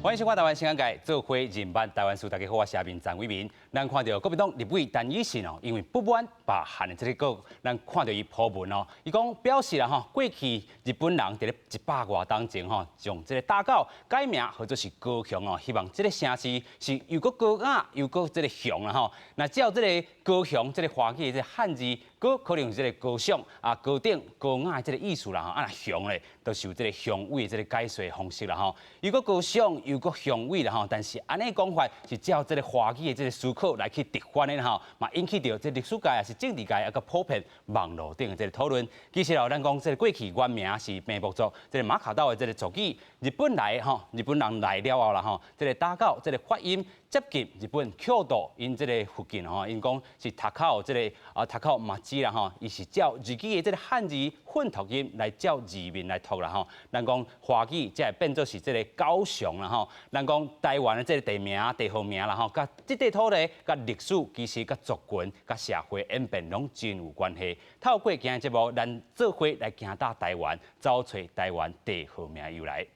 歡迎收看《台灣新眼界》，做伙認捌台灣事。大家好，我是阿明陳偉民。咱看著國民黨立委陳以信哦，因為不滿罷韓的這個結果，咱看著伊 po 文哦，伊講表示啦吼，過去日本人佇咧一百外冬前吼，將這個打狗改名號做是高雄哦，希望這個城市是又閣高雅又閣這個雄啦吼。若照這個高雄這個華語的這個漢字，閣可能是這個高尚啊、高等、高雅的這個意思啦吼。啊，若雄咧，就是有這個雄偉的這個解說方式啦吼。又閣高尚又閣雄偉啦吼，但是按呢講法是照這個華語的這個思考來去直翻的吼，嘛引起著這歷史界抑是政治界抑閣普遍網路頂的這個討論。其實哦，咱講這個過去原名是平埔族，這個馬卡島的這個族語，日本來吼，日本人來了後啦吼，這個打狗這個發音接近日本京都𪜶這個附近吼，𪜶講是讀口這個啊讀口町啦吼，伊是照日語的這個漢字訓讀音來照字面來讀啦吼。咱講華語才會變做是這個高雄啦吼。咱講台灣的這個地名、地號名啦吼，佮這塊土地、佮歷史，其實佮族群、佮社會演變攏真有關係。透過今日節目，咱做伙來行踏台灣，找揣台灣地號名由來。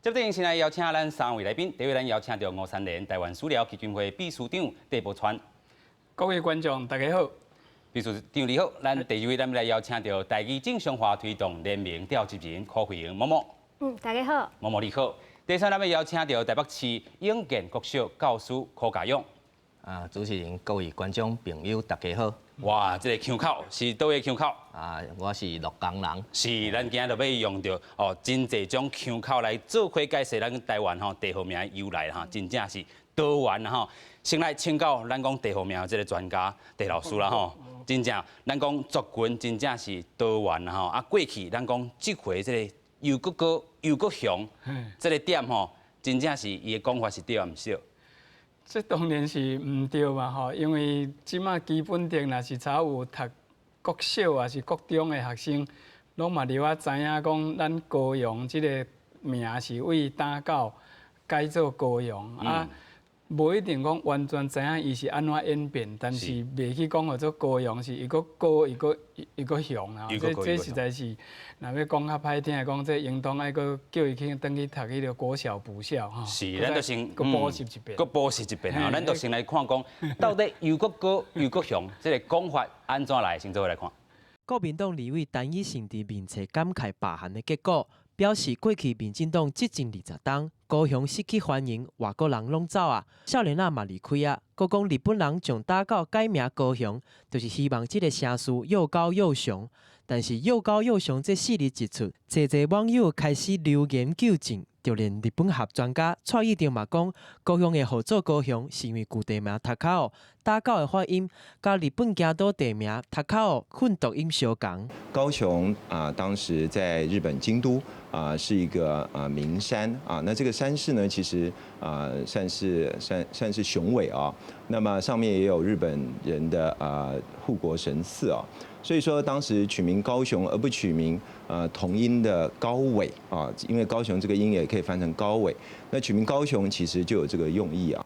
這陣先來邀請咱三位來賓，第一位咱邀請著吳三連台灣史料基金會秘書長鄭寶川。各位觀眾大家好，秘書長你好。咱第二位咱來邀請著台語正常化推動聯盟召集人柯慧英某某。大家好。某某你好。第三，咱欲邀請著台北市永建國小教師柯家勇。啊，主持人、各位觀眾朋友，大家好。哇，這個腔口是佗位腔口？啊，我是鹿港人。是，咱今仔就欲用著哦，真濟種腔口來做伙解釋咱台灣吼地號名由來哈，真正是多元吼。先來請教咱講地號名這個專家鄭老師啦吼，真正咱講族群真正是多元吼。啊，過去咱講這回這個又閣高又閣雄，這個點吼，真正是伊的講法是對抑毋對？這當然是毋對嘛吼，因為這馬基本上若是查有讀國小抑是國中的學生，攏嘛著愛知影講，咱高雄這個名是為打狗改做高雄啊，無一定講完全知影伊是按怎演變，但是袂去講號做高雄是又閣高又閣又閣雄啊，這這實在是，若欲講較歹聽的講，這應當愛閣叫伊去轉去讀彼个國小補校吼。是，咱就先閣補習一遍。閣補習一遍吼，咱就先來看講，到底又閣高又閣雄，這個講法按怎來？先做伙來看。國民黨立委陳以信佇面冊感慨罷韓的結果，表示過去民進黨執政20冬，高雄失去繁榮，外國人攏走啊，少年仔嘛離開啊。閣講日本人將打狗改名高雄，就是希望這個城市又高又雄。但是又高又雄這四字一出，濟濟網友開始留言糾正，就連日本學專家蔡義定嘛講，高雄會號做高雄，是因為舊地名高雄打狗的發音，佮日本京都地名高雄訓讀音相仝。高雄啊，當時在日本京都啊，是一個啊名山啊，那這個山勢呢，其實啊算是算算是雄偉啊。那麼上面也有日本人的啊護國神寺啊，所以說當時取名高雄而不取名同音的高尾啊，因為高雄這個音也可以翻成高尾，那取名高雄其實就有這個用意啊。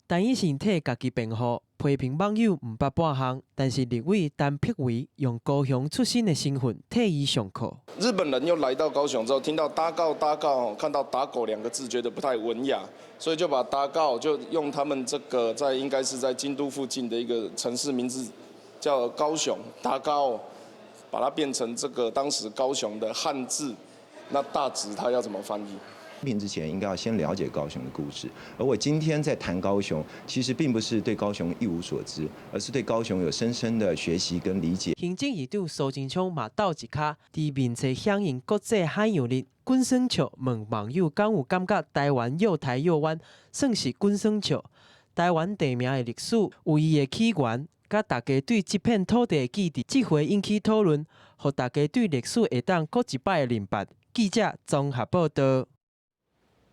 陳以信替家己辯護，批評網友毋捌半項，但是立委陳柏惟用高雄出身的身份替伊上課。日本人又來到高雄之後，聽到打狗打狗，看到打狗兩個字，覺得不太文雅，所以就把打狗就用他們這個在應該是在京都附近的一個城市名字叫高雄打狗，把它變成這個當時高雄的漢字，那大直它要怎麼翻譯？批評之前應該要先了解高雄的故事，而我今天在談高雄，其實並不是對高雄一無所知，而是對高雄有深深的學習跟理解。行政院長蘇貞昌嘛鬥一跤，佇面冊響應國際海洋日，滾耍笑問網友敢有感覺台灣又台又灣，算是滾耍笑？台灣地名的歷史有伊的起源，佮大家對這片土地的記憶，這回引起討論，予大家對歷史會當閣一擺的認捌。記者綜合報道。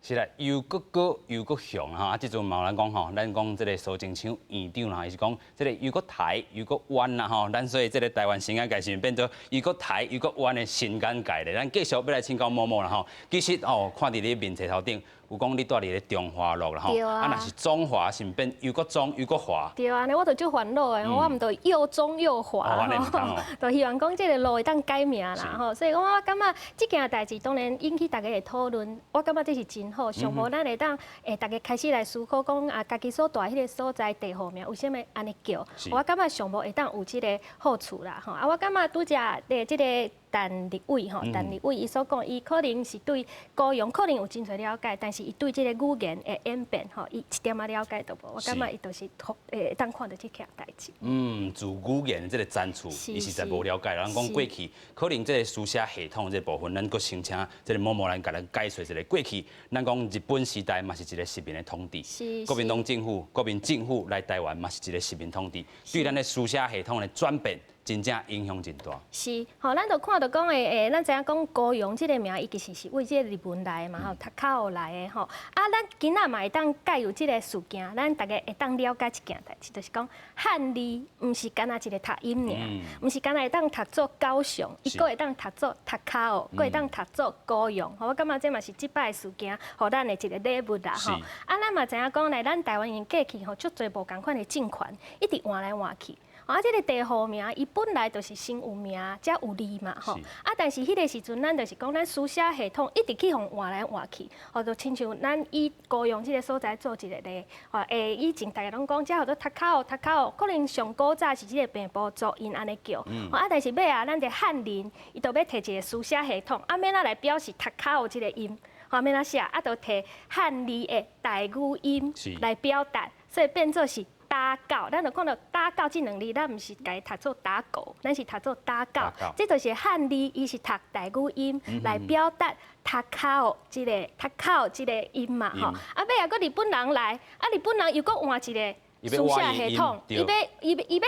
是啦，又閣高又閣雄吼，啊，這陣嘛有人講吼，咱講這個蘇貞昌院長啦，伊是講這個又閣台又閣灣啦吼，咱所以這個台灣新眼界是變做又閣台又閣灣的新眼界咧。咱繼續欲來請教某某啦吼，其實哦，看佇你面冊頭頂，有講你蹛佇咧中華路啦吼，啊，若是中華是毋變又閣中又閣華？對啊，我就足煩惱的，我毋就又中又華吼，就希望講這个路會當改名啦吼。所以講我感覺這件代誌當然引起大家的討論，我感覺這是真好，上無咱會當大家開始來思考講啊，家己所蹛彼个所在地號名為啥物按呢叫？我感覺上無會當有這个好處啦吼。啊，我感覺拄才的這个陳立委吼，陳立委伊所講，伊可能是對高雄可能有真濟了解，但是伊對這个語言的演變吼，伊一點仔了解都無。我感覺伊就是會當看著這件代誌。嗯，自語言這个展出，伊實在無了解。咱講過去可能這个書寫系統這个部分，咱閣先請這个毛毛來共咱解說一下。過去咱講日本時代嘛是一个殖民的統治，國民黨政府、國民政府來台灣嘛是一个殖民統治，對咱的書寫系統的轉變，真正影響真大。是，吼，咱就看著講的，咱知影講高雄這个名，伊其實是為這个日文來的嘛，吼，讀卡奧來的吼。啊，咱今仔嘛會當藉由這个事件，咱逐家會當了解一件代誌，就是講漢字毋是干焦一个讀音爾，毋是干焦會當讀做高雄，伊閣會當讀做讀卡奧，閣會當讀做高雄。吼，我感覺這嘛是這擺事件，予咱的一个禮物啦，吼。啊，咱嘛知影講來，咱台灣因過去吼，足濟無仝款的政權，一直換來換去。啊，這个地號名，伊本來就是先有名，才有字嘛，吼。啊，但是彼个時陣，咱就是講，咱書寫系統一直去予換來換去，吼，就親像咱以高雄這个所在做一个例，吼，以前大家攏講，這叫做讀卡奧，讀卡奧，可能上古早是這个平埔族𪜶按呢叫，啊，但是尾仔，咱的漢人，伊就欲提一个書寫系統，啊，欲按怎來表示讀卡奧這个音，吼，欲按怎寫，啊，就提漢字的台語音來表達，所以變做是打狗，咱就看著打狗這兩字，咱毋是共伊讀做打狗，咱是讀做打狗。這就是漢字，伊是讀台語音來表達讀卡奧這个讀卡奧這个音嘛吼。啊，尾仔閣日本人來，啊，日本人又閣換一个書寫系統，伊欲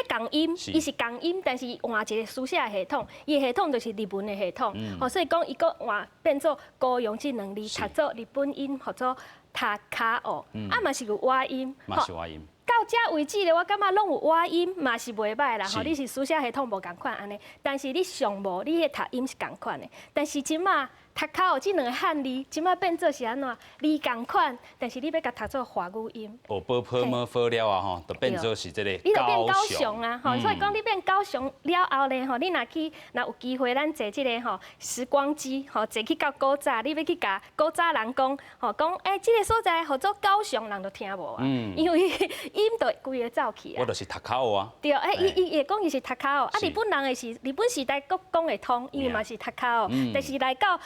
仝音，伊是仝音，但是伊換一个書寫系統，伊的系統就是日文的系統。吼，所以講伊閣換變做高雄這兩字讀做日本音，號做讀卡奧，啊嘛是有倚音，嘛是倚音。到這為止咧，我感覺攏有倚音嘛是袂䆀啦吼。你是書寫系統無仝款按呢，但是你上無你的讀音是仝款的。但是這馬讀卡奧這兩个漢字，這馬變做是按怎？字仝款，但是你欲共讀做華語音。學波波麼佛了啊吼，就變做是這个你就變高雄啊吼，所以講你變高雄了後咧吼，你若去若有機會，咱坐這个吼時光機吼，坐去到古早，你欲去共古早人講吼，講欸，這个所在號做高雄，人就聽無啊，因為音就規个走去啊。我就是讀卡奧啊。對，欸，伊會講伊是讀卡奧，啊，日本人的是日本時代閣講會通，因為嘛是讀卡奧，但是來到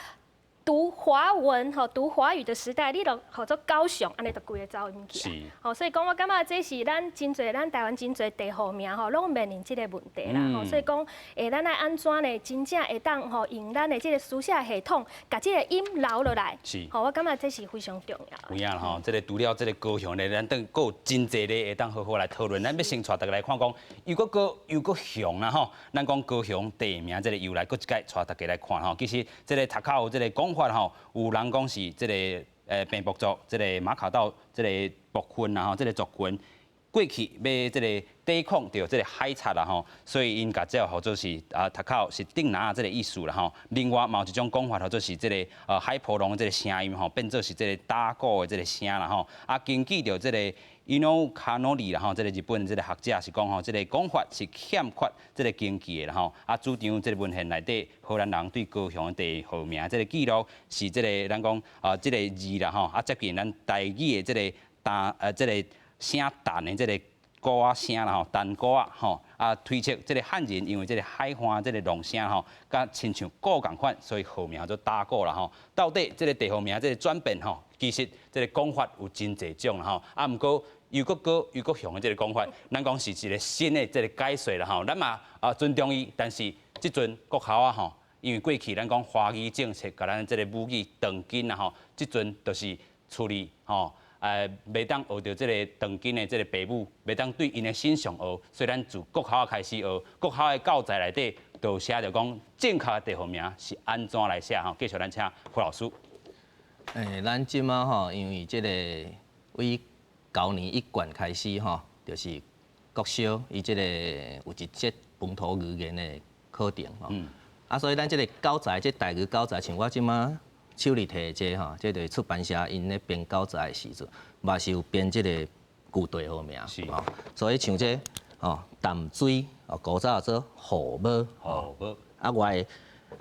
讀華文吼，讀華語的時代，你就號做高雄，按呢就規个走音去啊。吼，所以講我感覺這是咱真濟咱台灣真濟地號名吼，攏面臨這个問題啦。吼，所以講，咱愛按怎呢？真正會當吼用咱的這个書寫系統，共這个音留落來。吼，我感覺這是非常重要。有影啦吼，這个除了這个高雄咧，咱等閣有真濟咧會當好好來討論。咱欲先帶大家來看講，又閣高又閣雄啦吼。咱講高雄地名這个由來，閣一擺帶大家來看吼。其實這个讀卡有這个講法吼，有人講是這个平埔族這个馬卡道這个部分啦吼，這个族群過去欲這个抵抗著這个海賊啦吼，所以𪜶共這號做是啊讀卡是釘籃這个意思啦吼。另外嘛有一種講法，號做是這个海波浪這个聲音吼，變做是這个打鼓的這个聲啦吼。啊，根據著這个伊諾卡諾里啦吼，這个日本這个學者是講吼，這个講法是欠缺這个根據的啦吼。啊，主張這个文獻內底荷蘭人對高雄的地號名這个記錄是這个咱講啊這个字啦吼，啊接近咱台語的這个單這个聲彈的這个鼓仔聲啦吼，彈鼓仔吼，啊推測這个漢人因為這个海岸這个浪聲吼，佮親像鼓仝款，所以號名做打鼓啦吼。到底這个地號名這个轉變吼，其實這个講法有真濟種啦吼。啊，毋過又閣高又閣雄的這个講法，咱講是一个新的這个解說啦吼。咱嘛啊尊重伊，但是這陣國校啊吼，因為過去咱講華語政策，共咱這个母語斷根啦吼，這陣就是處理吼。袂當學著這个當今的這个爸母，袂當對𪜶的身上學，所以咱自國校開始學，國校的教材內底就寫著講正確的地號名是按怎來寫吼。繼續咱請傅老師。咱這馬吼，因為這个為舊年一貫開始吼，就是國小伊這个有一節本土語言的課程吼。啊，所以咱這个教材，這台語教材，像我這馬。手裡提的這吼，這就是出版社𪜶咧編教材的時陣，嘛是有編這個舊地號名，吼，所以像這吼淡水哦，古早叫做雨帽，雨帽，啊我的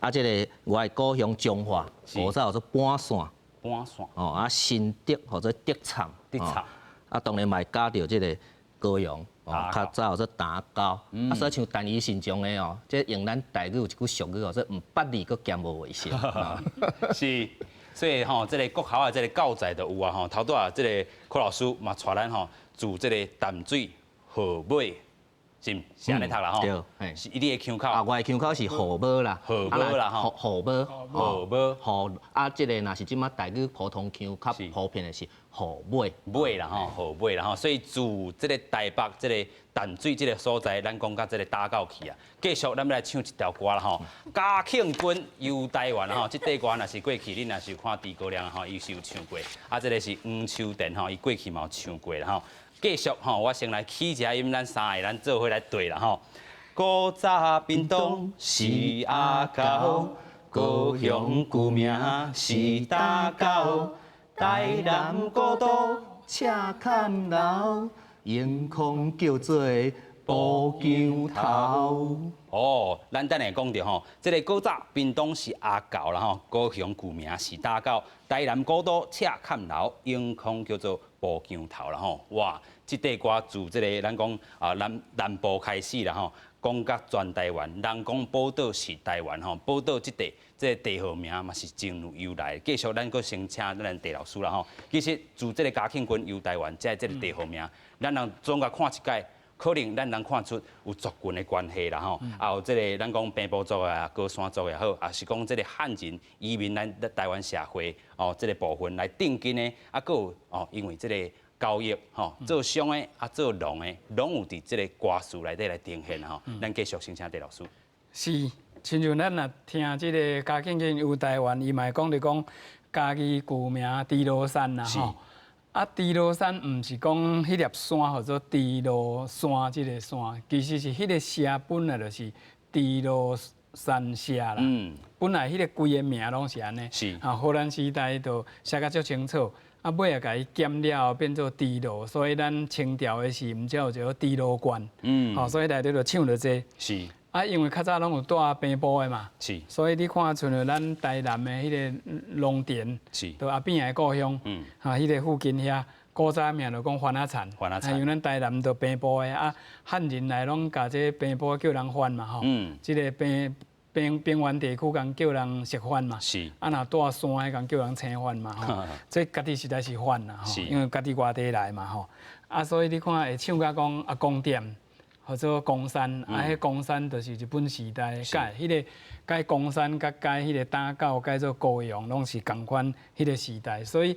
啊這个我的故鄉彰化，古早叫做半線，半線，哦啊新竹號做竹塹，竹塹，啊當然嘛會加著這个高雄，哦較早叫做打狗，啊所以像陳以信種的哦，這用咱台語有一句俗語哦，說毋捌字閣兼無衛生。是，所以吼，這个國校的這个教材就有啊吼，頭拄仔這个柯老師嘛帶咱吼自這个淡水河尾，是毋是按呢讀啦吼？對，是你的腔口。啊，我的腔口是河尾啦，河尾啦吼，河尾，河尾，河啊，這个若是這馬台語普通腔較普遍的是河尾，尾啦吼，河尾啦吼，所以自這个台北這个淡水這个所在，咱講到這个打狗去啊。繼續，咱欲來唱一條歌啦吼。嘉慶君遊台灣吼，這塊歌若是過去，恁若是有看豬哥亮吼，伊是有唱過。啊，這个是黃秋田吼，伊過去嘛有唱過啦吼。繼續吼，我先來起一下音，咱三个咱做伙來對啦吼。古早屏東是阿猴，高雄舊名是打狗，台南古都赤崁樓，榮空叫做埔姜頭。哦，咱等下講著吼，這个古早屏東是阿猴啦吼，高雄舊名是打狗，台南古都赤崁樓，榮空叫做埔姜頭啦吼。哇，這塊歌自這个咱講啊南南部開始啦吼，講甲全台灣，人講寶島是台灣吼，寶島這塊這个地號名嘛是真有由來。繼續咱閣先請咱鄭老師啦吼。其實自這个嘉慶君遊台灣，這這个地號名，咱人總共看一擺。可能咱能看出有族群的關係啦吼，啊有這个咱講平埔族啊、高山族也好，也是講這个漢人移民咱台灣社會哦，這个部分來定根的，啊，閣有哦，因為這个交易吼，做商的啊，做農的，攏有佇這个歌詞內底來呈現吼。咱繼續先請鄭老師。是，親像咱若聽這个嘉慶君遊台灣，伊嘛會講著講嘉義舊名豬猡山啦吼。啊，豬猡山毋是講彼粒山號做豬猡山這个山，其實是彼个社本來就是豬猡山社啦。本來彼个規个名攏是按呢。啊，荷蘭時代就寫甲足清楚，啊，尾仔共伊減了後變做豬猡，所以咱清朝的時毋才有一个豬猡縣。吼，所以內底就唱著這。啊，因為較早攏有住平埔的嘛，所以你看，像咱台南的彼个龍田，就阿扁的故鄉，哈，彼个附近遐，古早名就講番仔田，因為咱台南就平埔的啊，漢人來攏共這平埔叫人番嘛吼，這个平平平原地區共叫人石番嘛，啊若住山的共叫人青番嘛吼，這家己實在是番啦吼，因為家己外地來嘛吼，啊所以你看會唱甲講阿公店。號做岡山，啊，彼岡山就是日本時代改，彼个改岡山佮改彼个打狗，改做高雄，攏是仝款彼个時代。所以，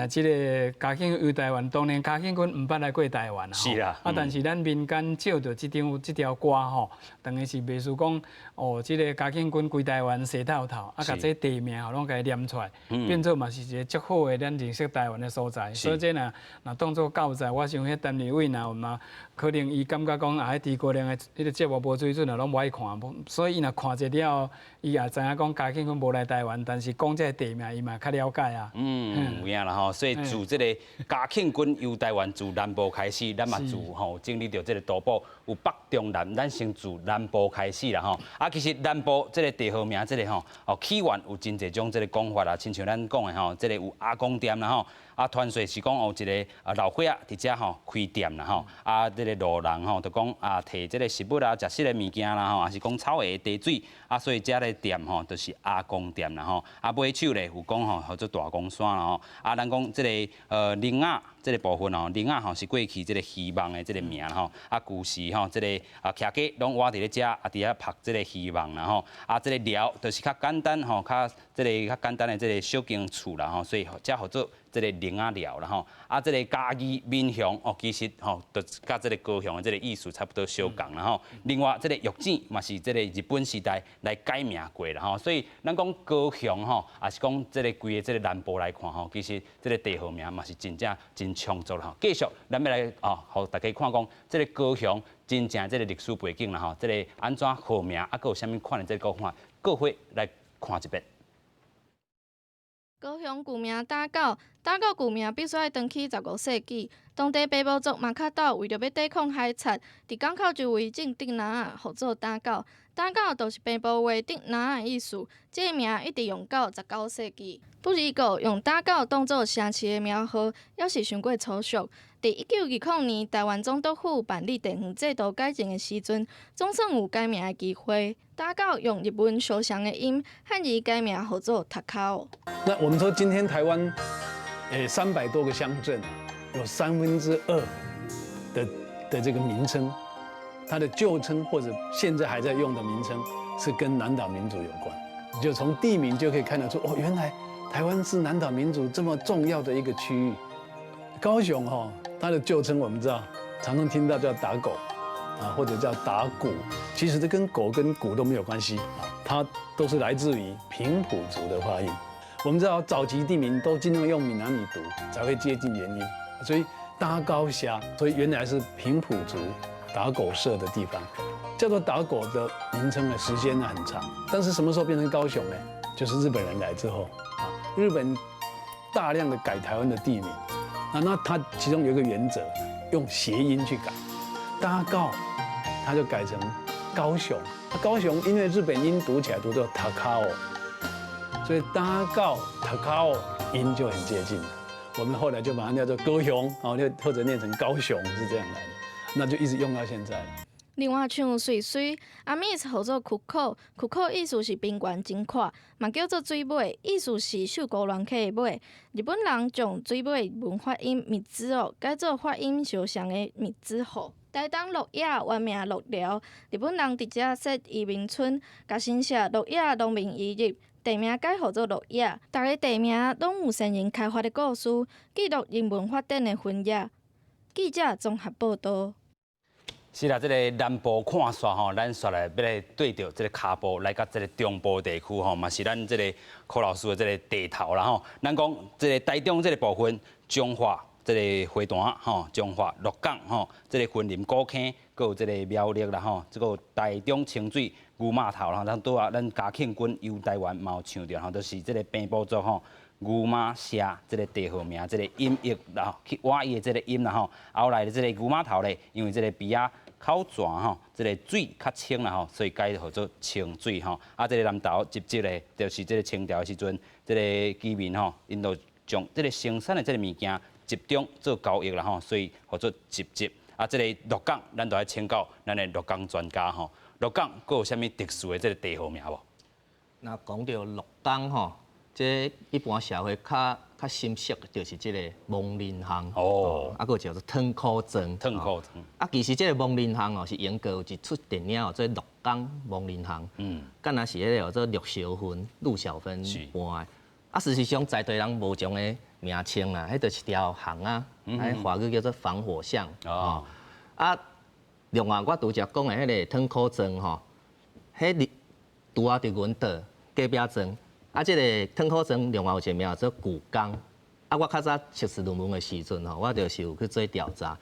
這个嘉慶遊台灣，當然嘉慶君毋捌來過台灣啊，但是咱民間借著這張這條歌吼，等於是袂輸講，哦，這个嘉慶君歸台灣踅透透，啊，共這地名吼攏共伊念出來，變做嘛是一个足好的咱認識台灣的所在。所以這若若當做教材，我想彼陳立委若有嘛，可能伊感覺講啊，彼豬哥亮的彼个節目無水準啊，攏無愛看，所以伊若看者了後，伊也知影講嘉慶君無來台灣，但是講這个地名，伊嘛較了解啊。嗯，有影啦吼，所以自這个嘉慶君遊台灣自南部開始，咱嘛自吼整理著這个圖譜，有北中南，咱先自南部開始啦吼。啊，其實南部這个地號名這个吼，哦起源有真濟種這个講法啦，親像咱講的吼，這个有阿公店啦吼。啊，傳說是講有一个啊老歲仔佇遮吼開店啦吼，啊，這个路人吼就講啊提這个食物啊、食食的物件啦吼，抑是講草鞋茶水，啊，所以遮个店吼就是阿公店啦吼。啊，尾手咧有講吼號做大公山啦吼。啊，咱講這个苓仔這个部分吼，苓仔吼是過去這个魚網的這个名吼。啊，舊時吼這个啊徛家攏倚佇咧遮，啊佇遐曝這个魚網啦吼。啊，這个寮就是較簡單吼，較這个較簡單的這个小間厝啦吼，所以才號做這个苓仔寮啦吼。啊，這个嘉義民雄哦，其實吼，就佮這个高雄的這个意思差不多相仝啦吼。另外，這个玉井嘛是這个日本時代來改名過啦吼，所以咱講高雄吼，也是講這个規个這个南部來看吼，其實這个地號名嘛是真正真充足啦吼。繼續，咱欲來哦，予大家看講這个高雄真正這个歷史背景啦吼，這个按怎號名啊，閣有啥物款的這个講法，各位來看一遍。高雄舊名打狗，打狗舊名必須愛轉去15世紀，當地平埔族馬卡島為著欲抵抗海賊，佇港口周圍種竹籃仔，號做打狗。打狗就是平埔話竹籃仔的意思，這個名一直用到19世紀。不過用打狗當做城市的名號，猶是傷過粗俗。佇1920年，臺灣總督府辦理地方制度改正的時陣，總算有改名的機會。打狗用日文相像的音，漢字改名號做高雄。那我們說今天台灣，300多個鄉鎮，有2/3的這個名稱，它的舊稱或者現在還在用的名稱，是跟南島民族有關。你就從地名就可以看得出，哦，原來台灣是南島民族這麼重要的一個區域。高雄哈，它的舊稱我們知道，常常聽到叫打狗，啊，或者叫打鼓，其實這跟狗跟鼓都沒有關係啊，它都是來自於平埔族的發音。我們知道早期地名都盡量用閩南語讀，才會接近原音，所以打狗社，所以原來是平埔族打狗社的地方，叫做打狗的名稱的時間呢很長，但是什麼時候變成高雄呢？就是日本人來之後啊，日本大量的改台灣的地名，啊，那它其中有一個原則，用諧音去改，打狗，它就改成高雄，高雄因為日本音讀起來讀作 Takao，所以打狗 Takao 音就很接近了。我們後來就把它叫做高雄，哦，就或者念成高雄是這樣來的，那就一直用到現在。另外，像瑞穗，阿美號做曲口，曲口意思是平原真闊，嘛叫做水尾，意思是受孤鸾溪的尾。日本人將水尾日文發音密子哦，改做發音相像的密子號。台東鹿野原名鹿寮，日本人佇遮設移民村，共新設鹿野農民移入，地名改號做鹿野。逐个地名攏有先人開發的故事，記錄人文發展的分野。記者綜合報道。是啦，這个南部看煞吼，咱煞來欲來對著這个跤步來到這个中部地區吼，嘛是咱這个柯老師的這个地頭啦吼。咱講這个台中這个部分，彰化這个花壇吼，彰化鹿港吼，這个雲林古坑，閣有這个苗栗啦吼，這个台中清水牛肉頭啦，咱拄仔咱嘉慶君遊台灣嘛有唱著吼，就是這个平埔族吼。牛媽社這个地號名，這个音譯，然後去挖伊的這个音啦吼。後來的這个牛媽頭咧，因為這個邊仔口泉吼，這个水較清啦吼，所以改號做清水吼。啊，這个南投集集咧，就是這个清朝的時陣，這个居民吼，𪜶就將這个生產的這个物件集中做交易啦吼，所以號做集集。啊，這个鹿港，咱就愛請教咱的鹿港專家吼。鹿港閣有啥物特殊的這个地號名無？那講著鹿港吼，這一般社會較深熟的就是這个亡人巷哦，啊，閣叫做褪褲莊。褪褲莊。啊，其實這个亡人巷哦，是英國有一齣電影叫做《鹿港亡人巷》，敢若是彼个叫做陸小芬、陸小芬扮的。啊，事實上在地人無這的名稱啦，彼就是條巷仔，啊，華語叫做防火巷。哦。啊，另外我拄才講的彼个褪褲莊吼，彼拄仔佇阮島隔壁莊。啊，這个褪褲莊另外有一個名叫做舊港。啊，我較早碩士論文的時陣吼，我就是有去做調查。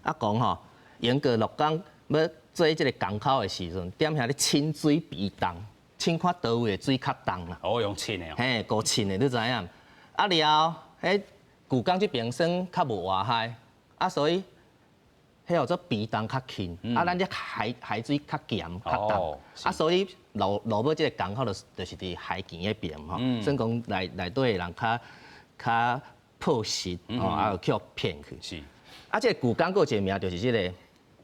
啊，講吼，英國鹿港欲做這个港口的時陣，踮遐咧稱水埤重，稱看佗位的水較重啦。哦，用稱的哦。嘿，夠稱的，你知影？啊了後，彼舊港這邊算較無外海，啊，所以彼號做埤重較輕，啊，咱這海水較鹹較重，啊，所以落尾這个港口就是佇海墘彼邊吼，算講內底的人較樸實吼，啊，予騙去。啊，這个舊港閣有一个名，就是這个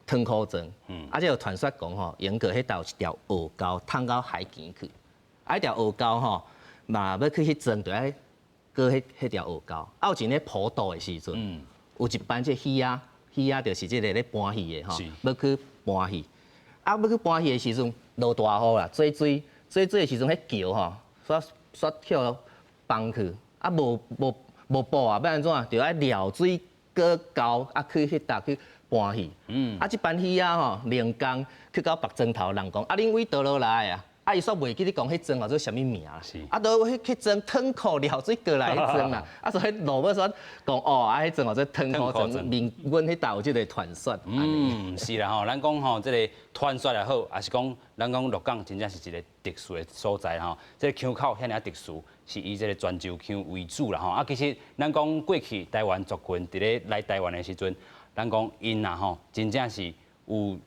褪褲莊。啊，這个傳說講吼，英國彼兜有一條河溝通到海墘去，啊，彼條河溝吼，嘛欲去彼莊，就愛過彼條河溝。啊，有一年普渡的時陣，有一班這戲仔，戲仔就是這个咧搬戲的吼，欲去搬戲。啊，欲去搬戲的時陣，落大雨啦，水的時陣，彼橋吼，煞煞予崩去，啊，無補啊，欲按怎？就愛撩水過溝，啊，去彼搭去搬戲。啊，這班戲仔吼，零工去到別莊頭，人講啊，恁佗落來啊？啊，伊煞袂記得講彼庄號做啥物名啦。啊，都彼庄湯庫尿水過來彼庄啦。啊，所以落尾煞講哦，啊，彼庄號做湯箍莊，民阮彼搭有這個傳說。嗯，是啦吼，咱講吼，這個傳說也好，抑是講咱講鹿港真正是一個特殊的所在吼。這个腔口遐爾特殊，是以這个泉州腔為主啦吼。啊，其實咱講過去台灣族群佇咧來台灣的時陣，咱講𪜶啊吼，真正是有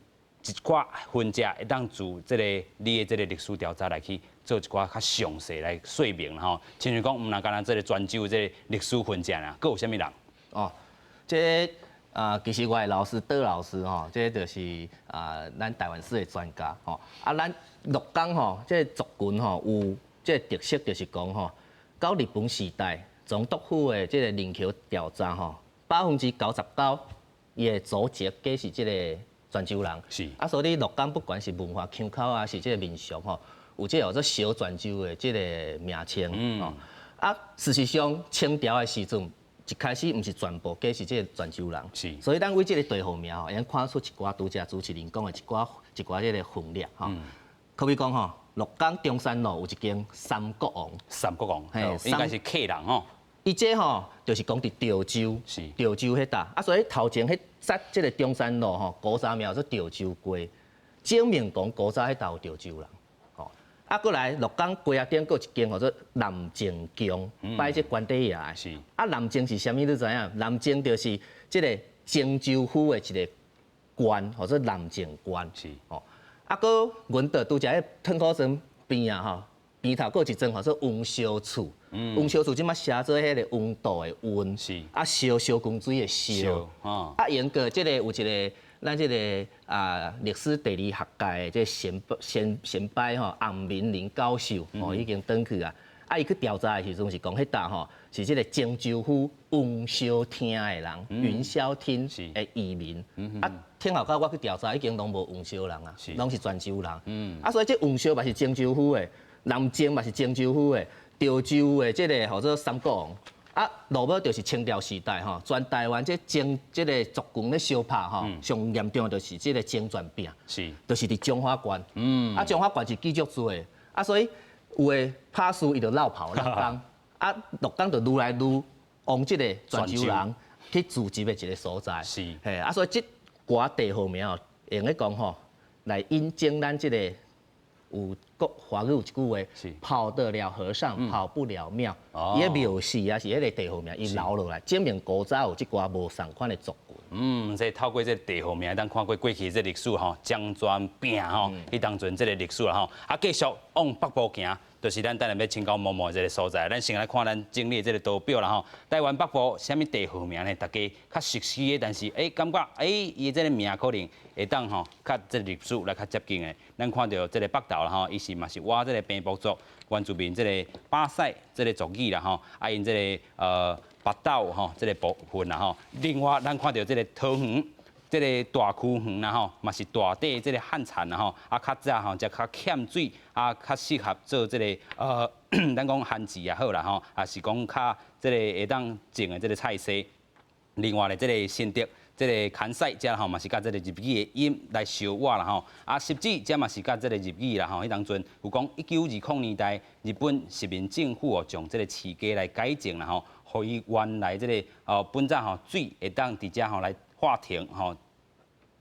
一寡分者會當自這个你的這个歷史調查來去做一寡較詳細來說明吼。親像講，毋若干焦這个泉州這个歷史分者啦，閣有啥物人？哦，這啊，其實我的老師杜老師吼，這就是啊，咱台灣史的專家吼。啊，咱鹿港吼，這个族群吼有這个特色，就是講吼，到日本時代總督府的這个人口調查吼，99%伊的祖籍皆是這个泉州人。啊，所以鹿港不管是文化腔口啊，是這个民俗吼，有這個叫做小泉州的這个名稱。啊，事實上清朝的時陣，一開始毋是全部皆是這个泉州人。所以咱為這个地號名吼，會用看出一寡拄才主持人講的一寡一寡這个分裂吼。可比講吼，鹿港中山路有一間三國王。三國王，嘿，應該是客人吼。伊這吼就是講佇潮州，潮州彼搭啊，所以頭前彼節這个中山路吼，古早名做潮州街，證明講古早彼搭有潮州人。吼，啊，閣來鹿港街仔頂閣有一間號做南靖宮，拜這關帝爺的。啊，南靖是啥物？你知影？南靖就是這个泉州府的一个縣，號做南靖縣。吼，啊，閣阮著拄才彼湯箍莊邊啊吼，邊頭閣有一莊號做溫燒厝。溫燒厝這馬寫做彼个溫度的溫，啊燒燒滾水的燒。啊，英國這个有一个咱這个啊歷史地理學界的這個先先輩吼，洪明林教授吼已經轉去啊。啊，伊去調查的時陣是講彼搭吼是這个泉州府雲霄廳的人，雲霄廳的移民。啊，聽後尾我去調查，已經攏無雲霄人啊，攏是泉州人。啊，所以這雲霄嘛是泉州府的，南靖嘛是泉州府的。潮州的這个號做三國王，啊，落尾就是清朝時代吼，全台灣這爭這个族群咧相拍吼，上嚴重的就是這个漣泉拚，就是佇彰化縣。啊，彰化縣是繼續做的，啊，所以有的拍輸伊就落跑鹿港，啊，鹿港就愈來愈往這个泉州人去聚集的一个所在。嘿，啊，所以這寡地號名哦，會用咧講吼，來引證咱這个。有國華語有一句話，跑得了和尚跑不了廟。伊的廟是啊，是彼个地號名，伊留落來，證明古早有這寡無仝款的族群。嗯，這透過這個地號名，咱看過過去這歷史吼，漣泉拚吼，彼當陣這个歷史啦吼。啊，繼續往北部行，就是咱等下欲請教毛毛這个所在。咱先來看咱整理這个圖表啦吼。台灣北部啥物地號名呢？大家較熟悉的，但是感覺伊這个名可能會當吼，較這個歷史來較接近的。咱看著這个北投啦吼，伊是嘛是倚這个平埔族原住民這个巴賽這个族語啦吼，啊𪜶這个北斗吼這个部分啦吼。另外，咱看著這个桃園，這个大坵園啦吼，嘛是大塊這个旱田啦吼，啊較早吼，才較欠水，啊較適合做這个咱講番薯也好啦吼，也是講較這个會當種的這个菜薔。另外咧，這个新竹。這个崁賽遮吼嘛是佮這个日語的音來相倚啦吼，啊，汐止遮嘛是佮這个日語啦吼。彼當陣有講1920年代日本殖民政府哦，將這个市街來改正啦吼，予伊原來這个哦本早吼水會當佇遮吼來劃停吼，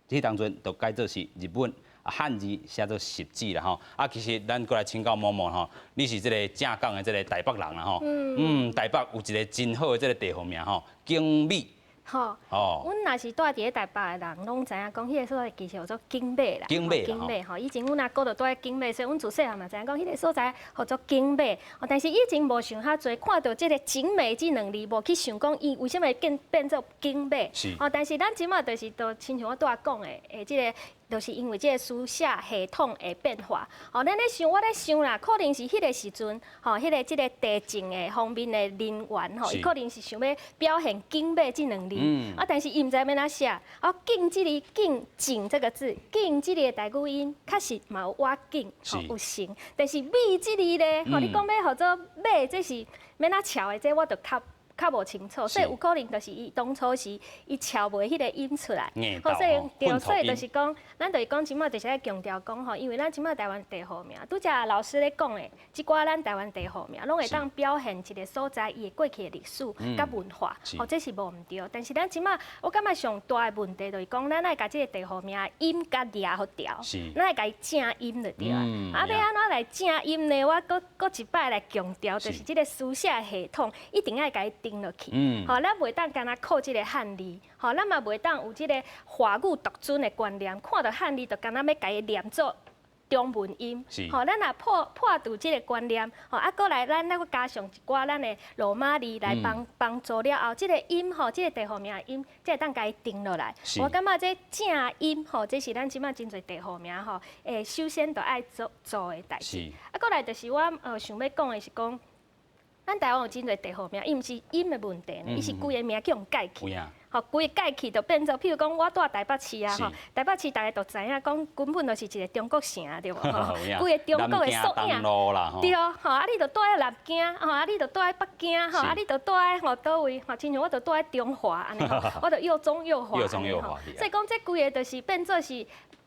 彼當陣就改做是日本漢字寫做汐止啦吼。啊，其實咱閣來請教毛毛吼，你是這个正港的這个台北人啦吼，嗯，台北有一个真好的這个地號名吼，景美。吼，阮若是住佇咧台北的人，攏知影講，彼个所在其實叫做景美啦。景美，景美吼，以前阮阿姑就住佇景美，所以阮自細漢嘛知影講，彼个所在號做景美。哦，但是以前無想遐濟，看著這个景美這兩字，無去想講伊為啥物會變做景美。哦，但是咱這馬就是都親像我拄仔講的，這个就是因為這个書寫系統的變化。哦，咱咧想，我咧想啦，可能是彼个時陣，吼，彼个這个地政的方面的人員，吼，伊可能是想欲表現景美這兩字。啊，但是伊毋知欲按怎寫。啊，景這个景景這个字，景這个的台語音確實嘛有倚景，吼有成。但是美這字咧，吼，你講欲號做馬，這是欲按怎撨的？這我就較較無清楚，所以有可能就是伊當初時伊敲袂彼個音出來，好，所以對，所以就是講，咱就是講，這擺就是愛強調講吼，因為咱這擺台灣地號名，拄才老師咧講的，這寡咱台灣地號名，攏會當表現一個所在伊的過去的歷史佮文化，吼，這是無毋對。但是咱這擺，我感覺上大的問題就是講，咱愛共這個地號名音佮掠予調，咱愛共伊正音就對啊。啊，欲按怎來正音呢？我閣閣一擺來強調，就是這個書寫系統一定愛共伊定落去。吼，咱袂當干焦靠這個漢字，吼，咱嘛袂當有這個華語獨尊的觀念，看著漢字就敢若欲共伊念做中文音。吼，咱若破破除這個觀念，吼，啊，閣來咱閣加上一寡咱的羅馬字來幫幫助了後，這個音吼，這個地號名的音，才會當共伊定落來。我感覺這正音吼，這是咱這擺真濟地號名吼，首先就愛做做的代誌。啊，閣來就是我想欲講的是講，咱台灣有真濟地號名，伊毋是音的問題，伊是規个名叫予改去，吼，規个改去就變做，譬如講我蹛台北市啊，吼，台北市逐家都知影講根本就是一個中國城，對無？吼，規個中國的縮影，對，吼，啊，你就蹛佇南京，吼，啊，你就蹛佇北京，吼，啊，你就蹛佇吼佗位，吼，親像我就蹛佇中華按呢，吼，我就又中又華，吼，所以講這規个就是變做是。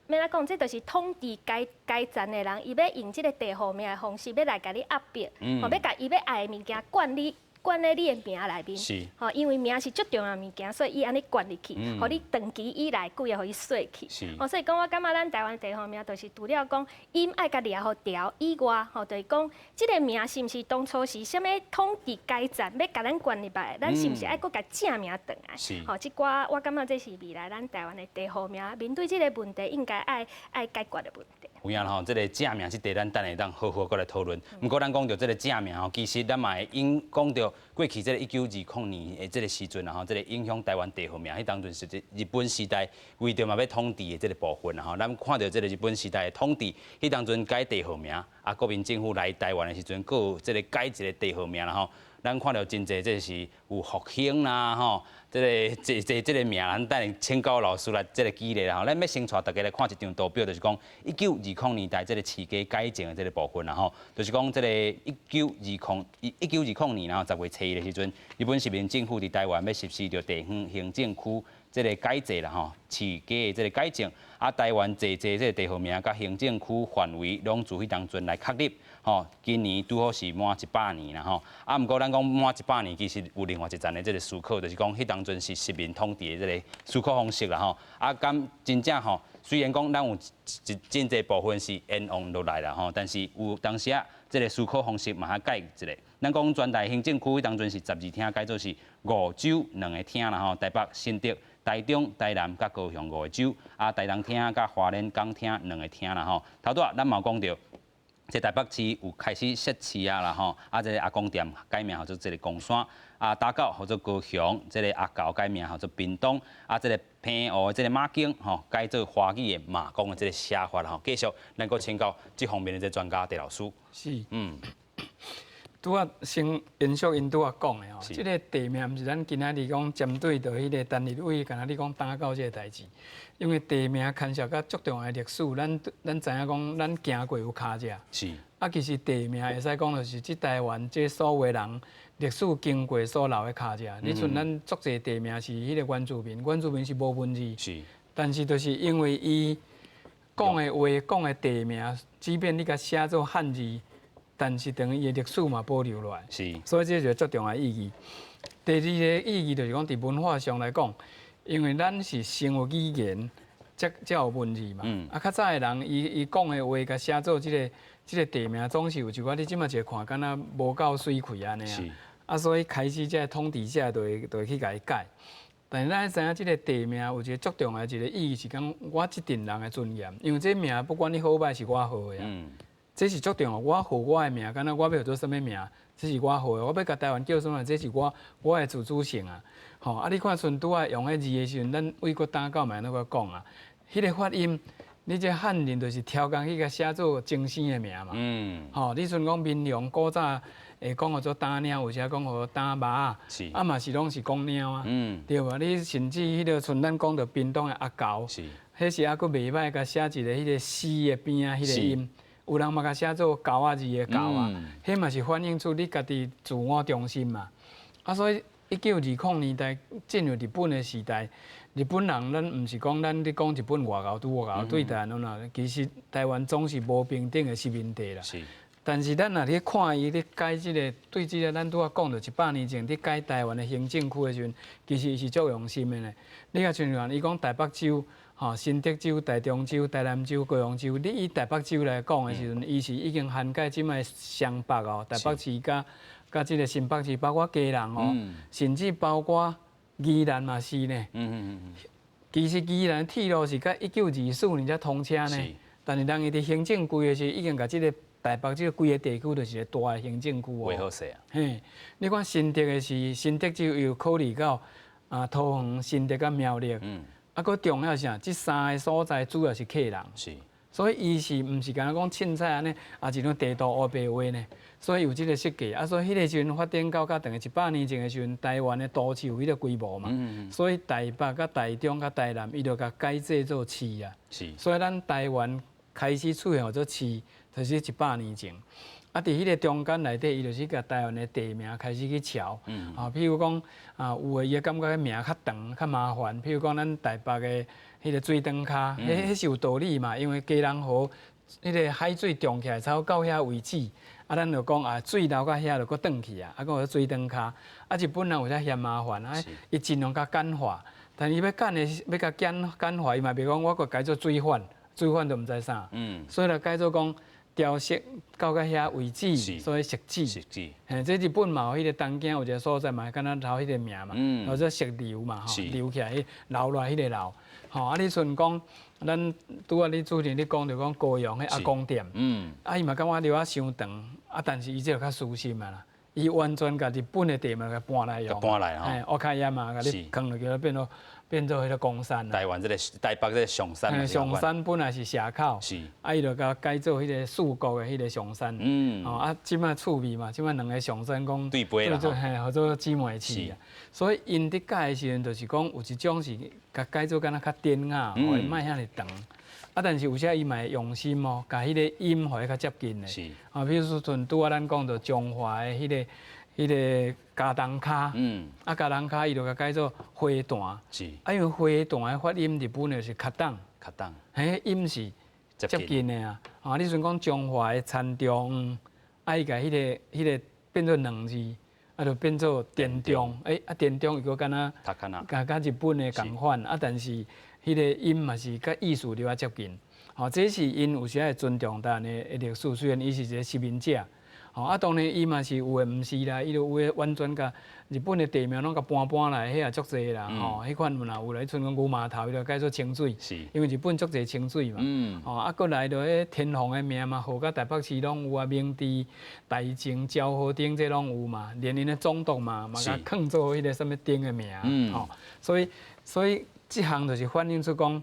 欲按怎講，這就是統治階階層的人，伊欲用這個地號名的方式，欲來共你壓迫，吼，欲共伊欲愛的物件灌你，灌佇你的名內面。吼，因為名是足重要的物件，所以伊按呢灌入去，予你長期以來規个予伊洗去。吼，所以講我感覺咱台灣地號名，就是除了講音愛共掠予調以外，吼，就是講這個名是毋是當初是啥物統治階層欲共咱灌入來，咱是毋是愛閣共正名轉來？吼，這寡我感覺這是未來咱台灣的地號名面對這個問題應該愛愛解決的問題。有影吼，這個正名這題咱等下當好好閣來討論。毋過咱講著這個正名吼，其實咱嘛會用講著過去這個1920年的這個時陣啊吼，這個影響台灣地號名，彼當陣是這日本時代為著嘛欲統治的這個部分啊吼，咱看著這個日本時代的統治，彼當陣改地號名，啊國民政府來台灣的時陣，閣有這個改一個地號名啦吼。咱看著真濟，這是有復興啦吼，這個這這這個名，咱等下請教老師來這個舉例啦吼。咱欲先帶大家來看一張圖表，就是講1920年代這個市街改正的這個部分啦吼，就是講這個1920年然後10月初一的時陣，日本殖民政府佇台灣欲實施著地方行政區這個改制啦吼，市街的這個改正，啊台灣濟濟這個地號名佮行政區範圍攏自彼當陣來確立。吼，今年拄好是滿100年啦吼。啊，毋過咱講滿一百年，其實有另外一層的這個思考，就是講彼當陣是殖民統治的這個思考方式啦吼。啊，敢真正吼，雖然講咱有一真濟部分是沿用落來啦吼，但是有當時啊，這個思考方式嘛較改一下。咱講全台行政區彼當陣是12廳，改做是五州兩个廳啦吼，台北、新竹、台中、台南佮高雄五個州，啊，台東廳佮花蓮港廳兩个廳啦吼。頭拄仔咱嘛有講著。這台北市有開始設市啊啦吼，啊，這個阿公店改名號做這個岡山，啊，打狗號做高雄，這個阿猴改名號做屏東，啊，這個澎湖的這個馬公吼改做華語的馬公的這個寫法吼。繼續，咱閣請教這方面的這專家鄭老師。是，拄仔先延續𪜶拄仔講的吼，這個地名毋是咱今仔日講針對著彼個陳立委，敢若你講打狗這個代誌，因為地名牽涉到足重要的歷史，咱咱知影講咱行過有跤跡。啊，其實地名會使講就是這台灣這所有人歷史經過所留的跤跡。你像咱足濟地名是彼個原住民，原住民是無文字。但是就是因為伊講的話、講的地名，即便你共寫做漢字，但是等於伊的歷史嘛保留落來。所以這就足重要的意義。第二个意義就是講，佇文化上來講，因為咱是先有語言，才才有文字嘛。啊，較早的人，伊伊講的話，共寫做這个這个地名，總是有一寡你這馬一看，敢若無夠媠氣按呢啊。啊，所以開始這个統治者就會就會去共伊改。但是咱知影這个地名有一个足重要的一个意義，是講我這陣人的尊嚴，因為這名不管你好䆀是我號的啊。這是足重要，我號我的名，敢若我欲號做啥物名，這是我號的。我欲共台灣叫啥物，這是我我的自主性啊。吼，啊，你看像拄仔用彼字的時陣，咱為國打狗嘛按呢講啊，彼个發音，你這漢人就是刁工去共寫做精生的名嘛。吼，你像講民雄古早會講號做打貓，有時講號做打貓，啊嘛是攏是講貓啊。對無？你甚至彼个像咱講著屏東的阿猴，彼時猶閣袂䆀，共寫一个彼个死的邊仔彼个音。有人嘛共寫做猴仔字的猴啊，彼嘛是反映出你家己自我中心嘛。啊，所以1920年代進入日本的時代，日本人咱毋是講咱咧講日本外𠢕拄外𠢕對台灣啦，其實台灣總是無平等的殖民地啦。但是咱若咧看伊咧改這個對這個，咱拄仔講著100年前咧改台灣的行政區的時陣，其實伊是足用心的呢。你較親像伊講台北州、吼新竹州、台中州、台南州、高雄州，你以台北州來講的時陣，伊是已經涵蓋這擺雙北哦，台北市佮佮這個新北市，包括基隆哦，甚至包括宜蘭嘛是呢。其實宜蘭鐵路是到1924年才通車呢，但是人伊佇行政區的時已經共這個台北這個規個地區就是一個大的行政區哦。畫好勢啊！嘿，你看新竹的是新竹州有考慮到啊桃園、新竹佮苗栗，啊，閣重要是啥？這三个所在主要是客人，所以伊是毋是干焦講凊彩按呢？啊，一張地圖烏白畫呢？所以有這個設計啊，所以彼个時陣發展到較長的100年前的時陣，台灣的都市有彼個規模嘛，所以台北佮台中佮台南，伊就共改制做市啊。所以咱台灣開始出現做市，就是100年前。啊，佇彼個中間內底，伊就是共台灣的地名開始去喬。啊，譬如講啊，有的伊會感覺彼名較長、較麻煩。譬如講，咱台北的彼個水轉跤，彼彼是有道理嘛，因為基隆河彼個海水漲起來，差不多到遐為止。啊，咱就講啊，水流到遐就閣轉去啊，啊，閣有水轉跤。啊，日本人有遮嫌麻煩，啊，伊盡量共簡化。但伊欲簡的，欲共簡簡化，伊嘛袂講我閣改做水反，水反就毋知啥。所以就改做講潮汐到到遐為止，所以汐止。汐止。嘿，這日本嘛有彼個東京有一個所在嘛，敢若留彼個名嘛，叫做汐留嘛，吼，留起來，留落來彼個留。吼，啊，你像講，咱拄仔你主持人你講著講高雄彼阿公店，啊，伊嘛感覺著仔傷長，啊，但是伊這個較私心啊啦，伊完全共日本的地名共搬來用，搬來吼，嘿，烏卡亞嘛，共你囥落去變做變做彼个岡山。台灣這個台北這個松山。松山本來是社口，啊，伊就共改做彼个四國的彼个松山。吼，啊，這擺趣味嘛，這擺兩个松山講對杯啦，嘿，號做姊妹市啊。所以𪜶佇改的時陣，就是講有一種是共改做敢若較典雅，予伊莫遐爾長。啊，但是有時伊嘛會用心哦，共彼个音予伊較接近的。啊，比如說像拄仔咱講著彰化的彼个茄苳跤，啊，茄苳跤伊就共改做花壇。啊，因為花壇的發音日本就是較重。較重。彼音是接近的啊。啊，你像講彰化的田中，啊，伊共彼个變做兩字，啊，就變做田中。欸，啊，田中伊閣敢若，共佮日本的仝款，啊，但是彼个音嘛是佮意思著較接近。吼，這是𪜶有時會尊重台灣的歷史，雖然伊是一個殖民者。吼，啊，當然伊嘛是有的毋是啦，伊就有的完全共日本的地名攏共搬搬來，彼也足濟啦，吼，彼款嘛有啦，像講牛碼頭，伊就改做清水，因為日本足濟清水嘛。吼，啊，閣來就彼天皇的名嘛，號佮台北市攏有啊，明治、大正、昭和頂這攏有嘛，連𪜶的總督嘛，嘛共囥做彼個啥物頂的名，吼，所以這項就是反映出講，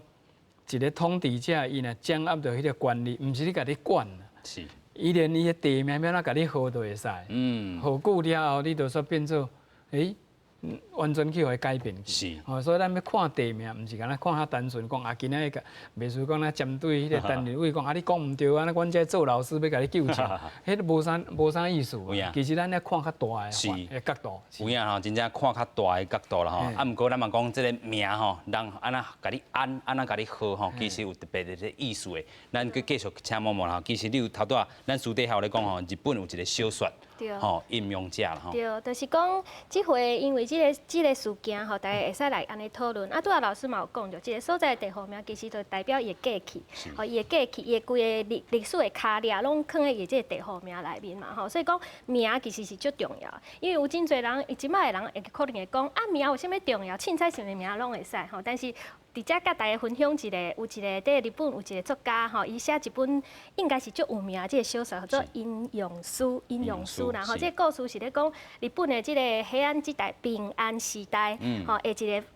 一個統治者伊若掌握著彼個權力，毋是咧共你管。伊連伊的地名欲按怎共你號都會使，號久了後，你就煞變做，欸，完全去予伊改變去。吼，所以咱欲看地名，毋是干焦看較單純，講啊，今仔日袂輸講咱針對彼個陳立委講啊，你講毋對啊，阮這做老師欲共你糾正，彼個無啥意思。其實咱欲看較大的角度。有影吼，真正看較大的角度啦吼。啊，毋過咱嘛講這個名吼，人按怎共你按，按怎共你號吼，其實有特別的這個意思的。咱閣繼續請毛毛啦。其實你有頭拄仔，咱私底下有咧講吼，日本有一個小說。吼，陰陽者啦吼。對，就是講這回因為這個事件吼，大家會使來按呢討論。啊，拄仔老師嘛有講著，這個所在的地號名其實就代表伊的過去，吼，伊的過去，伊的規个歷史的跤跡攏囥佇伊這個地號名內面嘛吼。所以講名其實是足重要，因為有真濟人，這擺的人會可能會講啊，名有啥物重要？凊彩啥物名攏會使吼，但是佇遮佮大家分享一個，有一個佇日本有一個作家吼，伊寫一本應該是足有名的這個小說，叫做《陰陽師》。陰陽師啦吼，這個故事是咧講日本的這個平安時代、平安時代，吼，的一個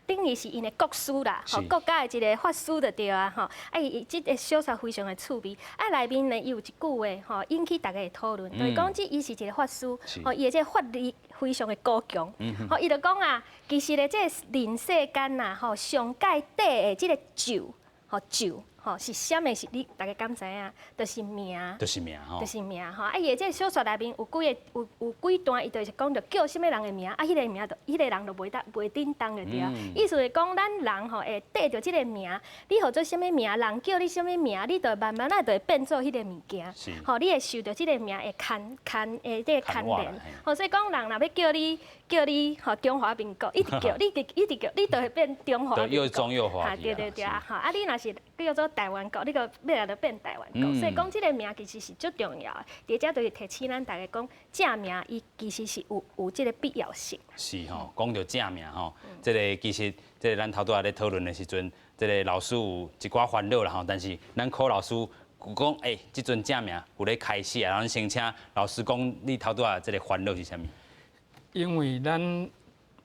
等於是𪜶的國師啦，吼，國家的一個法師就對啊，吼，啊，伊這個小說非常的趣味，啊，內面呢伊有一句話，吼，引起大家的討論，就是講這伊是一個法師，吼，伊的這個法力非常的高強，吼，伊就講啊，其實咧這個人世間呐，吼，上蓋短的這個壽，吼壽。吼，是啥物？是你逐家敢知影？就是名，就是名吼，就是名吼。啊，伊的這個小說內面有幾个有有幾段，伊就是講著叫啥物人的名，啊，彼個名就彼個人就袂當袂振動就對啊。意思是講，咱人吼會綴著這個名，你號做啥物名，人叫你啥物名，你就慢慢仔就會變做彼個物件。吼，你會受著這個名會牽牽會這個牽連。吼，所以講人若欲叫你叫你吼中華民國，一直叫你一直叫，你就會變中華民國。又中又華。對對對啊！吼，啊，你若是叫做台灣國，你閣尾仔就變台灣國。所以講這個名其實是足重要的。佇遮就是提醒咱逐家講，正名伊其實是有有這個必要性。是吼，講著正名吼，這个其實這个咱頭拄仔咧討論的時陣，這个老師有一寡煩惱啦吼，但是咱柯老師有講，欸，這陣正名有咧開始啊，咱先請老師講，你頭拄仔這个煩惱是啥物？因為咱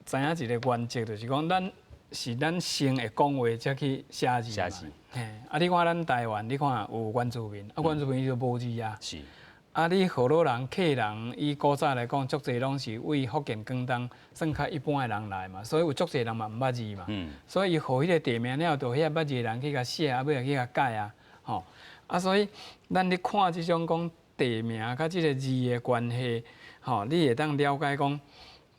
知影一个原則，就是講咱是咱先會講話，才去寫字嘛。寫字。嘿，啊，你看咱台灣，你看有原住民，啊，原住民就無字啊。是。啊，你河洛人、客人，以古早來講，足濟攏是為福建、廣東算較一般的人來嘛，所以有足濟人嘛毋捌字嘛。所以伊號彼个地名了後，就遐捌字的人去共寫，啊，尾仔去共改啊，吼。啊，所以咱咧看這種講地名佮這个字的關係，吼，你會當了解講，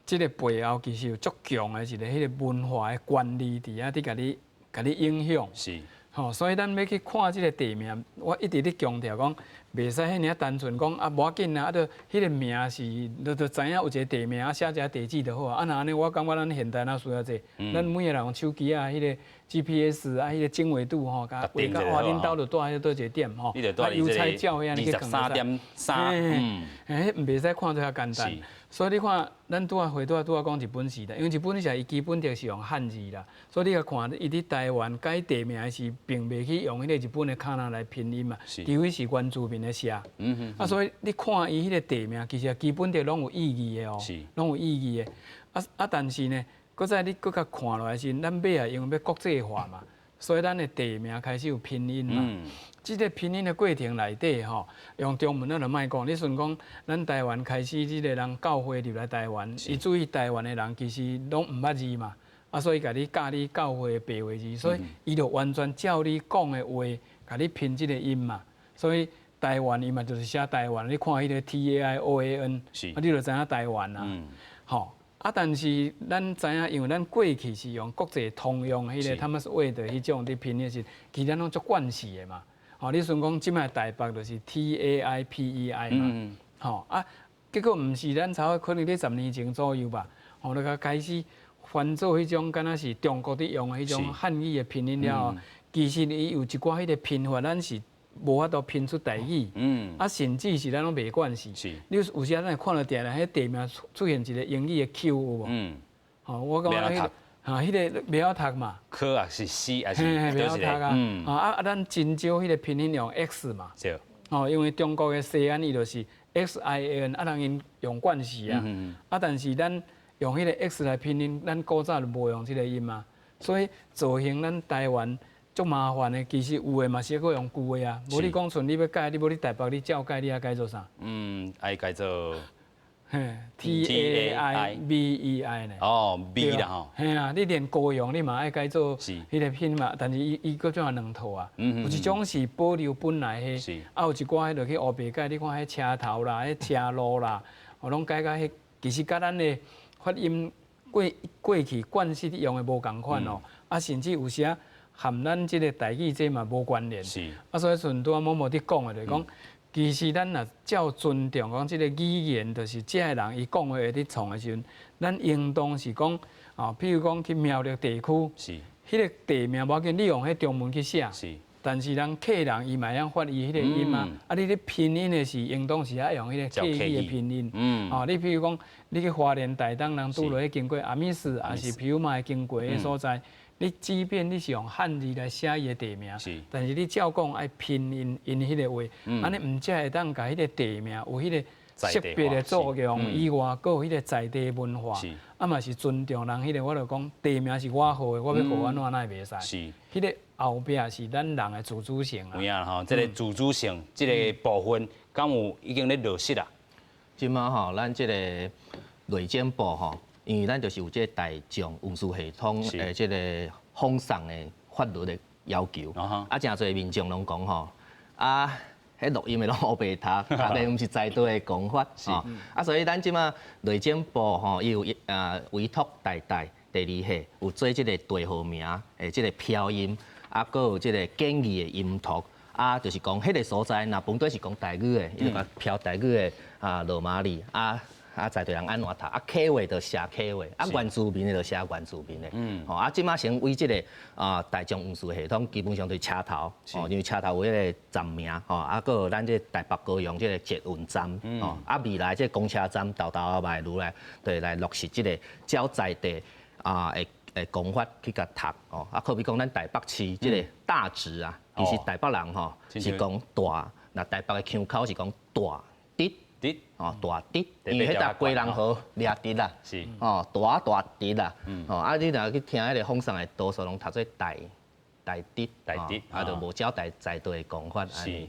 這个背後其實有足強的一个彼个文化的觀念佇遐佇共你共你影響。是。吼，所以咱欲去看這个地名，我一直咧強調講，袂使彼爾仔單純講啊，無要緊啊，啊，著彼个名是，就就知影有一个地名，啊，寫一个地址就好啊。啊，若按呢，我感覺咱現代若需要這，咱每个人用手機啊，彼个 GPS 啊，彼个經緯度吼，共畫到哇，恁兜就蹛佇佗一个點吼，啊，郵差照遐呢去囥 23.3，嗯，彼毋袂使看做遐簡單。所以你看，咱拄仔回拄仔拄仔講日本時代，因為日本時代伊基本就是用漢字啦，所以你共看，伊佇台灣改地名時，並袂去用彼个日本的卡那來拼音嘛，除非是原住民的寫。啊，所以你看伊彼个地名，其實基本著攏有意義的哦，攏有意義的。啊啊，但是呢，閣再你閣共看落來時，咱尾仔因為欲國際化嘛，所以咱的地名開始有拼音嘛。這个拼音的過程內底吼，用中文咱就莫講。你像講，咱台灣開始這个人教會入來台灣，伊注意台灣的人其實攏毋捌字嘛，啊，所以共你教你教會的白話字，所以伊就完全照你講的話，共你拼這个音嘛。所以台灣伊嘛就是寫台灣，你看彼个 T A I O A N，啊，你就知影台灣啊，吼。啊，但是咱知影，因為咱過去是用國際通用彼个 Thomas Wade 彼種佇拼的時，其實咱攏足慣勢的嘛。吼，你像講這擺台北就是 T A I P E I 嘛，吼啊，結果毋是咱差不多可能佇10年前左右吧，吼，就開始翻做彼種敢若是中國佇用的彼種漢語的拼音了後，其實伊有一寡彼个拼法，咱是無法度拼出台語，啊，甚至是咱攏袂慣勢。你有時咱會看著定定彼地名出現一个英語的 Q 有無？吼，我感覺彼个，哈，彼个袂曉讀嘛。 K 啊是 C 還是？袂曉讀啊。啊啊，咱真少彼个拼音用 X 嘛。對。吼，因為中國的西安伊就是 X I A N，啊，人𪜶用慣勢啊。啊，但是咱用彼个 X 來拼音，咱古早就無用這个音啊，所以造成咱台灣足麻煩的。其實有的嘛是閣用舊的啊，無你講像你欲改，你無你台北你照改，你愛改做啥？嗯，愛改做。嘿，T A I B E I 呢？哦，B 啦吼。嘿啊，你連高雄你嘛愛改做彼个拼嘛，但是伊伊閣怎啊兩套啊？有一種是保留本來彼，啊有一寡彼就去烏白改，你看彼車頭啦，彼車路啦，哦攏改甲彼，其實佮咱的發音過過去慣勢用的無仝款哦，啊甚至有時仔含咱這个台語這嘛無關聯。啊，所以像拄仔某某佇講的，就是講。其實咱若照尊重講這个語言，就是這个人伊講話佇創的時陣，咱應當是講，啊，譬如講去苗栗地區，彼个地名無要緊，你用彼中文去寫，但是人客人伊嘛會曉發伊彼个音啊，啊，你咧拼音的時，應當是愛用彼个客語的拼音。啊，你譬如講，你去花蓮、台東，人拄落去經過阿米斯，抑是譬如嘛會經過彼所在。你即便你是用漢字來寫伊的地名，但是你照講愛拼音𪜶彼个話，按呢毋才會當共彼个地名有彼个識別的作用以外，閣有彼个在地文化，啊嘛是尊重人彼个。我就講地名是我號的，我欲號按怎哪會袂使？彼个後壁是咱人的自主性啊。有影吼，這个自主性這个部分，敢有已經咧落實啊？這馬吼，咱這个內政部吼。因為咱就是有這个大眾運輸系統的這个放送的法律的要求。啊，誠濟民眾攏講吼，啊，彼錄音的攏烏白讀，讀的毋是在地的講法，吼。啊，所以咱這馬內政部吼，伊有啊委託台大地理系有做這個地號名的這個標音，啊，閣有這個簡易的音圖，啊，就是講彼個所在，若本底是講台語的，伊就共標台語的啊羅馬字啊。啊，在地人按怎讀？啊，客話就寫客話，啊，原住民的就寫原住民的。吼，啊，這馬先為這個啊大眾運輸系統，基本上就是車頭，吼，因為車頭有彼個站名，吼，啊，閣有咱這台北高雄這個捷運站，吼，啊，未來這個公車站沓沓仔會愈來，對來落實這個照在地啊的的講法去共讀，吼，啊，好比講咱台北市這個大直啊，其實台北人吼是講大，若台北的腔口是講大直。直哦，大直，因為彼搭基隆河掠直啦，哦，大大直啦，哦，啊，你若去聽彼個放送的，多數攏讀做大大直，大直，啊，就無照在在地的講法。是，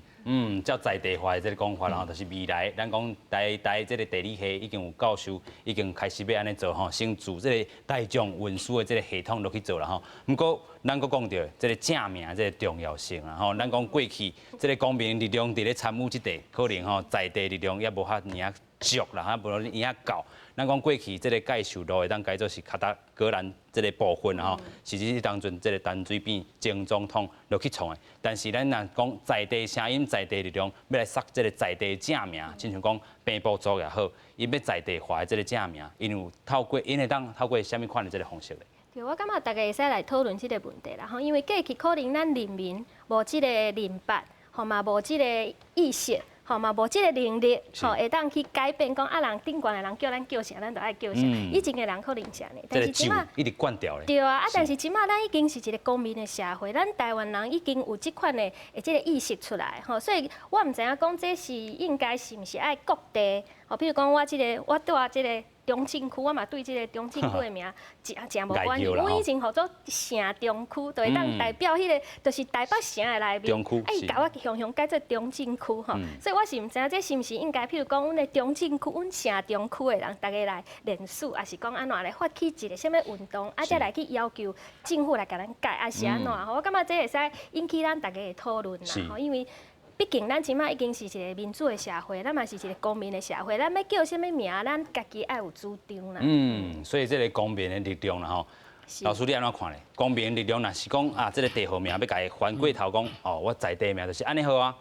照在地化的這個講法，然後就是未來，咱講台大這個地理系已經有教授已經開始欲按呢做吼，先自這個大眾運輸的這個系統落去做啦吼。毋過，咱閣講著這個正名這個重要性啊吼，咱講過去這個公民力量佇咧參與這塊，可能吼在地力量也無遐爾足啦，哈，無爾夠。咱講過去這個介壽路會當改做是卡達格蘭這個部分吼，是這當陣這個陳水扁前總統落去創的。但是咱若講在地聲音、在地力量，欲來殺這個在地正名，親像講平埔族也好，𪜶欲在地化的這個正名，𪜶有透過𪜶會當透過啥物款的這個方式咧？對，我感覺大家會使來討論這個問題啦吼，因為過去可能咱人民無這個認捌，吼嘛無這個意識。吼嘛無這個能力，吼會當去改變講啊人頂懸的人叫咱叫啥，咱就愛叫啥。以前的人可能是按呢，但是這馬一直慣掉咧。對啊，啊但是這馬咱已經是一個公民的社會，咱台灣人已經有這款的這個意識出來，吼，所以我毋知影講這是應該是毋是愛各地，吼，比如講我這個我住這個中正區，我嘛對這個中正區的名誠誠無關係。阮以前號做城中區，就會當代表彼個，就是台北城的內面。啊，伊共我雄雄改做中正區吼，所以我是毋知影這是毋是應該，譬如講，阮的中正區，阮城中區的人，逐家來聯署，抑是講按怎來發起一個啥物運動，啊，才來去要求政府來共咱改，抑是按怎吼？我感覺這會使引起咱逐家的討論啦，吼，因為畢竟咱這馬已經是一個民主的社會，咱嘛是一個公民的社會，咱欲叫啥物名，咱家己愛有主張啦。所以這個公民的力量啦吼，老師你按怎看咧？公民力量若是講啊，這個地號名欲共伊翻過頭講，哦，我在地名就是按呢好啊。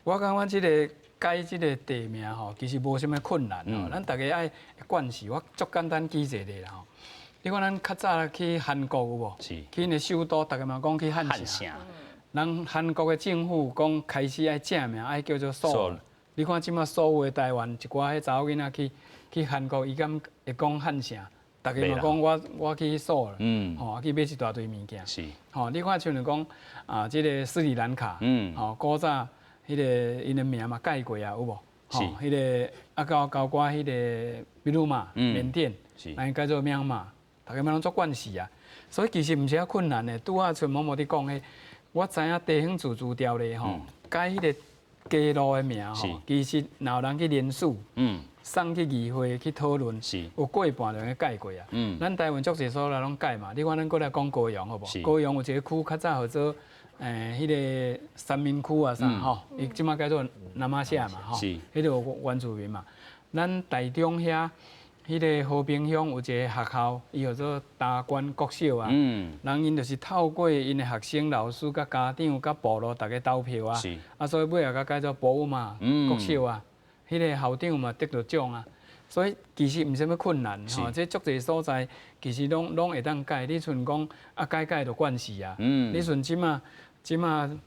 我感覺這個改這個地名吼，其實無啥物困難吼，咱逐家愛慣勢，我足簡單舉一個例啦吼。你看咱較早去韓國有無？是。去𪜶的首都，逐家嘛講去漢城。人韓國的政府講開始愛正名，愛叫做首爾。你看這馬所有的台灣一寡彼查某囡仔去去韓國，伊敢會講漢城？逐家嘛講我我去首爾，吼去買一大堆物件。吼，你看像講啊，這個斯里蘭卡，吼古早彼個𪜶的名嘛改過啊，有無？吼，彼個啊到包括彼個比魯馬、緬甸，𪜶改做緬馬，逐家嘛攏足慣勢啊。所以其實毋是遐困難的。拄仔像某某佇講彼。我知影地方自治條例吼，改彼個街路的名吼，其實若有人去聯署，送去議會去討論，有過半就會改過啊。咱台灣足濟所在攏改嘛，你看咱閣來講高雄好無？高雄有一個區較早號做彼個三民區啊啥吼，伊這馬改做那瑪夏嘛吼，彼個有原住民嘛。咱台中遐。彼個和平鄉有一個學校，伊號做達觀國小啊。人𪜶就是透過𪜶的學生、老師、佮家長、佮部落逐家投票啊。啊，所以尾仔共改做布馬國小啊。彼個校長嘛得著獎啊。所以其實毋是啥物困難吼，這足濟所在其實攏攏會當改。你像講啊，改改就慣勢啊。你像這馬這馬，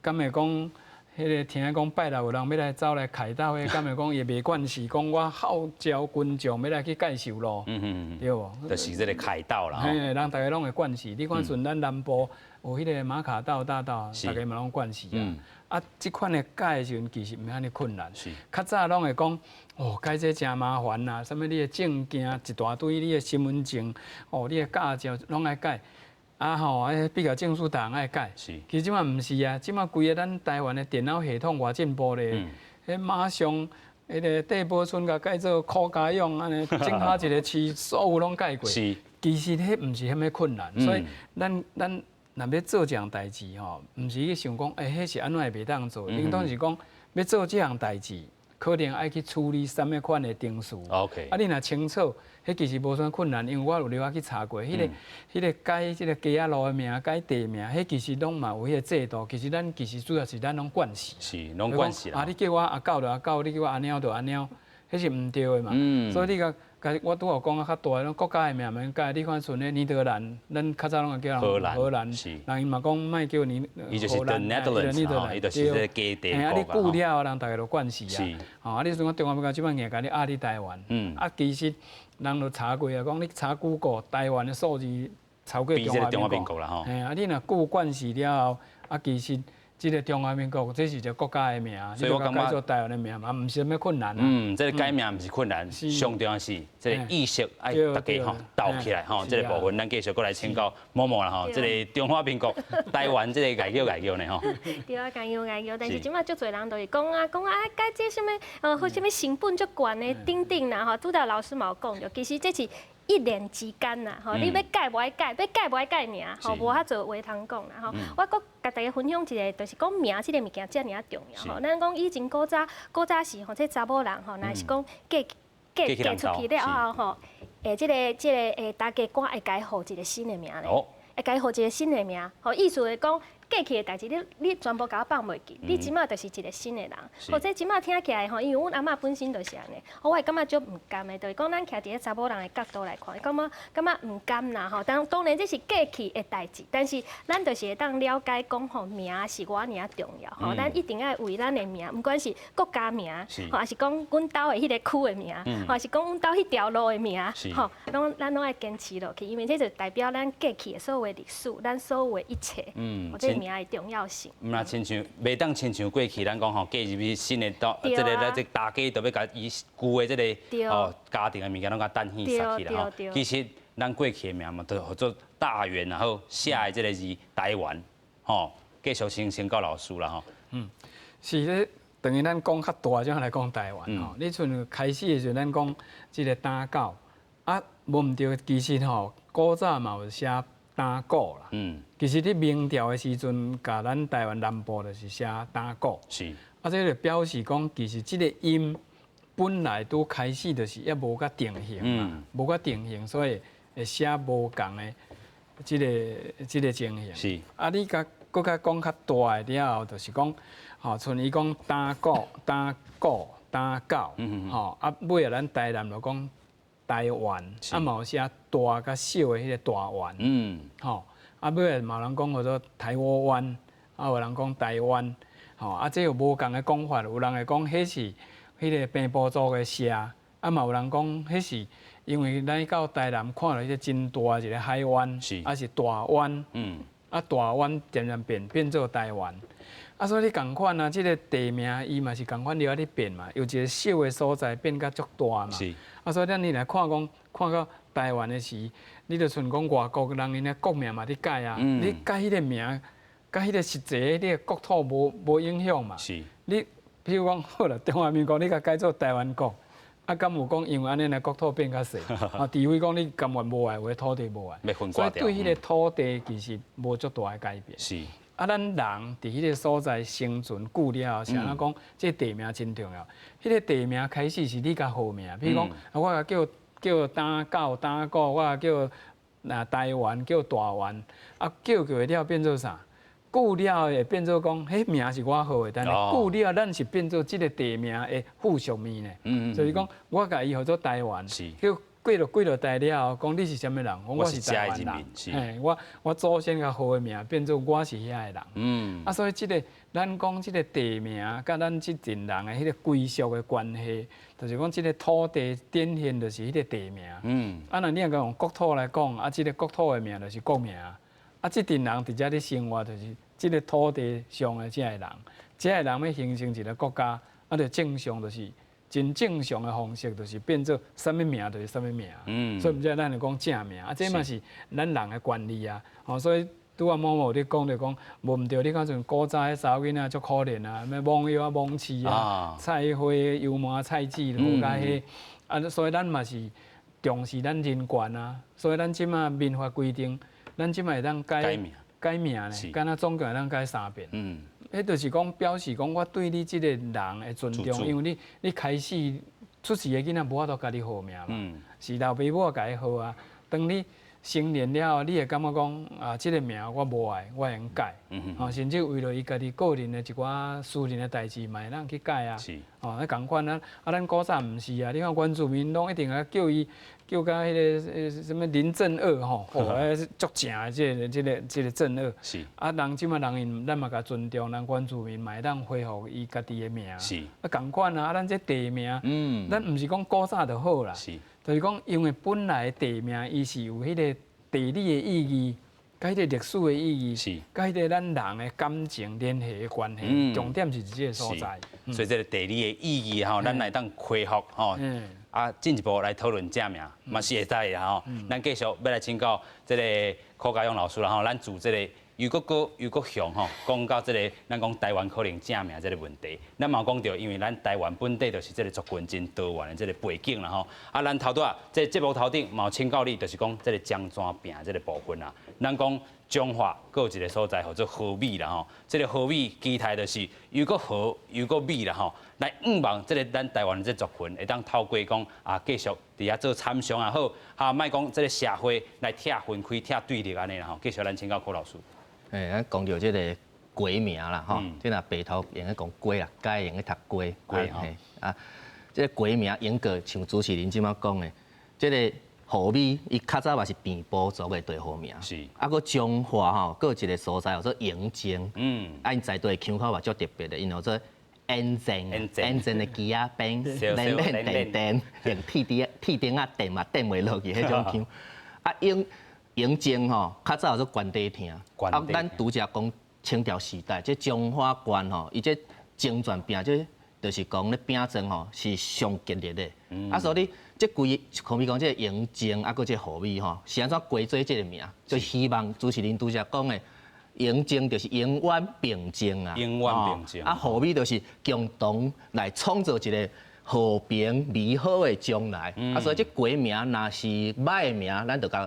敢會講？彼個聽講拜六有人欲來走來凱道，彼敢會講伊袂慣勢，講我號召群眾欲來去介壽路，對無？就是這個凱道啦。嘿，人逐家攏會慣勢。你看像咱南部有彼個馬卡道大道，逐家嘛攏慣勢啊。啊，這款的改的時陣其實毋免按呢困難。較早攏會講，哦，改這誠麻煩啊，啥物你的證件一大堆，你的身份證，哦，你的駕照攏愛改。啊吼，啊畢業證書逐項愛改。其實這馬毋是啊，這馬規个咱台灣的電腦系統偌進步咧，彼馬上彼個帝寶村共改做柯家勇按呢，整下一個市所有攏改過。其實彼毋是啥物困難，所以咱咱若欲做這項代誌吼，毋是去想講，欸，彼是按怎會袂當做？應當是講，欲做這項代誌，可能愛去處理啥物款的程序。 啊，你若清楚，彼其實無啥困難，因為我有了去查過，彼個改這個街仔路的名，改地名，彼其實攏嘛有彼個制度。其實咱其實主要是咱攏慣勢。是，攏慣勢啦。啊，你叫我阿狗就阿狗，你叫我阿貓就阿貓，彼是毋對的嘛。所以你共我拄仔講啊較大，攏國家的名免改。你看像咧尼德蘭，咱較早攏會叫人荷蘭，荷蘭，人伊嘛講莫叫尼伊就是 The Netherlands 吼，伊就是這個家地國。啊，你久了後，人逐家就慣勢啊。吼，啊，你像講中華民國這擺硬共你壓佇台灣，啊，其實人就查過啊，講你查 Google 台灣的數字超過中華民國啦吼。嘿，啊，你若久慣勢了後，啊，其實。這個中華民國，這是一個國家的名，所以我感覺改做台灣的名嘛，毋是啥物困難。嗯，這個改名毋是困難，上重要是這個意識愛大家吼鬥起來吼，這個部分咱繼續閣來請教某某啦吼，這個中華民國台灣這個外叫外叫呢吼。對啊，共樣外叫，但是這擺足濟人都會講啊，講啊改這啥物，或啥物成本足懸的等等啦吼。拄才老師嘛有講著，其實這是一念之間啦，吼，你欲改無愛改，欲改無愛改爾，吼，無遐濟話通講啦，吼。我閣共大家分享一個，就是講名這個物件遮爾仔重要吼。咱講以前古早古早時吼，這查某人吼，若是講嫁嫁嫁出去了後吼，這個大家官會共伊號一個新的名咧，會共伊號一個新的名，吼，意思是講。過去的代誌，你你全部共我放袂記，你這擺就是一個新的人。或者這擺聽起來吼，因為阮阿嬤本身就是按呢，我會感覺足毋甘的，就是講咱徛佇咧查某人的角度來看，感覺感覺毋甘啦吼。當當然這是過去的代誌，但是咱就是會當了解講吼，名是偌爾仔重要吼，咱一定愛為咱的名，毋管是國家名，吼，抑是講阮兜的彼個區的名，抑是講阮兜彼條路的名，吼，攏咱攏愛堅持落去，因為這就代表咱過去的所有的歷史，咱所有的一切。這名的重要性。毋若親像袂當親像過去，咱講吼嫁入去新的兜，這個咱這大家都欲共伊舊的這個哦家庭的物件攏共擲去殺去啦吼。其實咱過去的名嘛，都號做大員，然後寫的這個字台灣，吼，繼續先請教老師啦吼。嗯，是咧，等於咱講較大，才來講台灣吼。你像開始的時陣，咱講這個打狗，啊，無毋對，其實吼古早嘛有寫。打鼓啦，其實佇明朝的時陣，共咱台灣南部就是寫打鼓。啊，這就表示講，其實這個音本來拄開始就是猶無較定型嘛，無較定型，所以會寫無仝的這個這個情形。啊，你共閣較講較大的了後，就是講，吼，像伊講打鼓、打鼓、打狗，吼，啊，尾仔咱台南就講。台灣，啊嘛有寫大佮小的彼個大灣，吼，啊尾仔嘛有人講號做台窩灣，啊有人講台灣，吼，啊這有無仝的講法，有人會講彼是彼個平埔族的寫，啊嘛有人講彼是因為咱到台南看著彼個真大一個海灣，啊是大灣，啊大灣漸漸變變做台灣，啊所以你仝款啊，這個地名伊嘛是仝款著佇咧變嘛，由一個小的所在變甲足大嘛。啊，所以咱你來看講，看到台灣的時，你就像講外國人𪜶的國名嘛佇改啊，你改彼個名，佮彼個實際你的國土無無影響嘛。你比如講好啦，中華民國你共改做台灣國，啊，敢有講因為按呢來國土變較細？啊，除非講你甘願無愛，有的土地無愛。所以對彼個土地其實無足大的改變。啊，咱人佇彼個所在生存久了後，是按怎講？這個地名真重要。彼個地名開始是你共號名，比如講，我共叫叫打狗打鼓，我共叫啊台灣叫大灣，啊叫叫了變做啥？久了會變做講，彼名是我號的，但是久了咱是變做這個地名的附屬物呢。所以講，我共伊號做台灣，叫過落幾落代了後，講你是啥物人？我是台灣人。嘿，我我祖先共號的名變做我是遐的人。啊，所以這個咱講這個地名，佮咱這陣人的彼個歸屬的關係，就是講這個土地展現就是彼個地名。啊，若你若用國土來講，啊，這個國土的名就是國名。啊，這陣人佇遮咧生活，就是這個土地上的這个人，這个人欲形成一個國家，啊，就正常就是。真正常的方式，就是變做啥物名就是啥物名，所以毋才咱就講正名，啊，這嘛是咱人的權利啊，吼，所以拄仔某某咧講就講無毋對，你看像古早彼查某囡仔足可憐啊，啥摸藥啊、摸刺啊、菜花、油麻菜籽無共彼，啊，所以咱嘛是重視咱人權啊，所以咱這馬民法規定，咱這馬會當改。改名呢，敢若總共會當改三遍。彼就是講表示講我對你這個人的尊重，因為你開始出世的囡仔無法度共你號名嘛，是老爸母共伊號啊。當你成年了後，你會感覺講啊，這個名我無愛，我會用改。哦，甚至為了伊家己個人的一寡私人的代誌，嘛會當去改啊。哦，彼仝款啊，啊，咱古早毋是啊，你看原住民攏一定啊叫伊叫甲彼个啥物林正二吼，哦，足正的這個正二。啊，人這馬人𪜶咱嘛共尊重，咱原住民嘛會當恢復伊家己的名。啊，仝款啊，啊，咱這地名，咱毋是講古早就好啦。就是講，因為本來地名伊是有彼個地理的意義，佮彼個歷史的意義，佮彼個咱人的感情聯繫的關係，重點是佇這個所在。所以這個地理的意義吼，咱來當恢復吼。啊，進一步來討論正名，嘛是會使的吼。咱繼續欲來請教這個柯家勇老師啦吼，咱自這個又閣高又閣雄吼，講到這個咱講台灣可能正名這個問題，咱嘛有講著，因為咱台灣本地就是這個族群真多元的這個背景啦吼。啊，咱頭拄仔這個節目頭頂嘛有請教你，就是講這個漳泉餅這個部分啦。咱講彰化閣有一個所在號做和美啦吼，這個和美期待就是又閣和又閣美啦吼，來向望這個咱台灣的這族群會當透過講啊，繼續佇遐做參商也好，啊，莫講這個社會來拆分開、拆對立按呢啦吼。繼續咱請教柯老師。欸，咱講著這個街名啦，吼，這若白頭會用講街啦，改會用讀街，街嘿啊，這個街名英國像主持人這馬講的，這個和美伊較早嘛是平埔族的地號名，啊，閣彰化吼，閣有一個所在叫做榮正，啊，𪜶在地腔口嘛足特別的，𪜶叫做煙正，煙正的枝仔邊，連連電電，連鐵釘鐵釘仔電嘛電袂落去彼種腔，啊，榮榮正吼，較早叫做關帝廳，啊，咱拄才講清朝時代，這彰化縣吼，伊這精鑽餅，這就是講咧餅庄吼是上吉利的，啊，所以這規可比講這個榮正啊，閣這和美吼，是按怎歸做這個名？就希望主持人拄才講的，榮正就是永遠平靜啊，永遠平靜。啊，和美就是共同來創造一個和平美好的將來。啊，所以這街名若是䆀的名，咱就共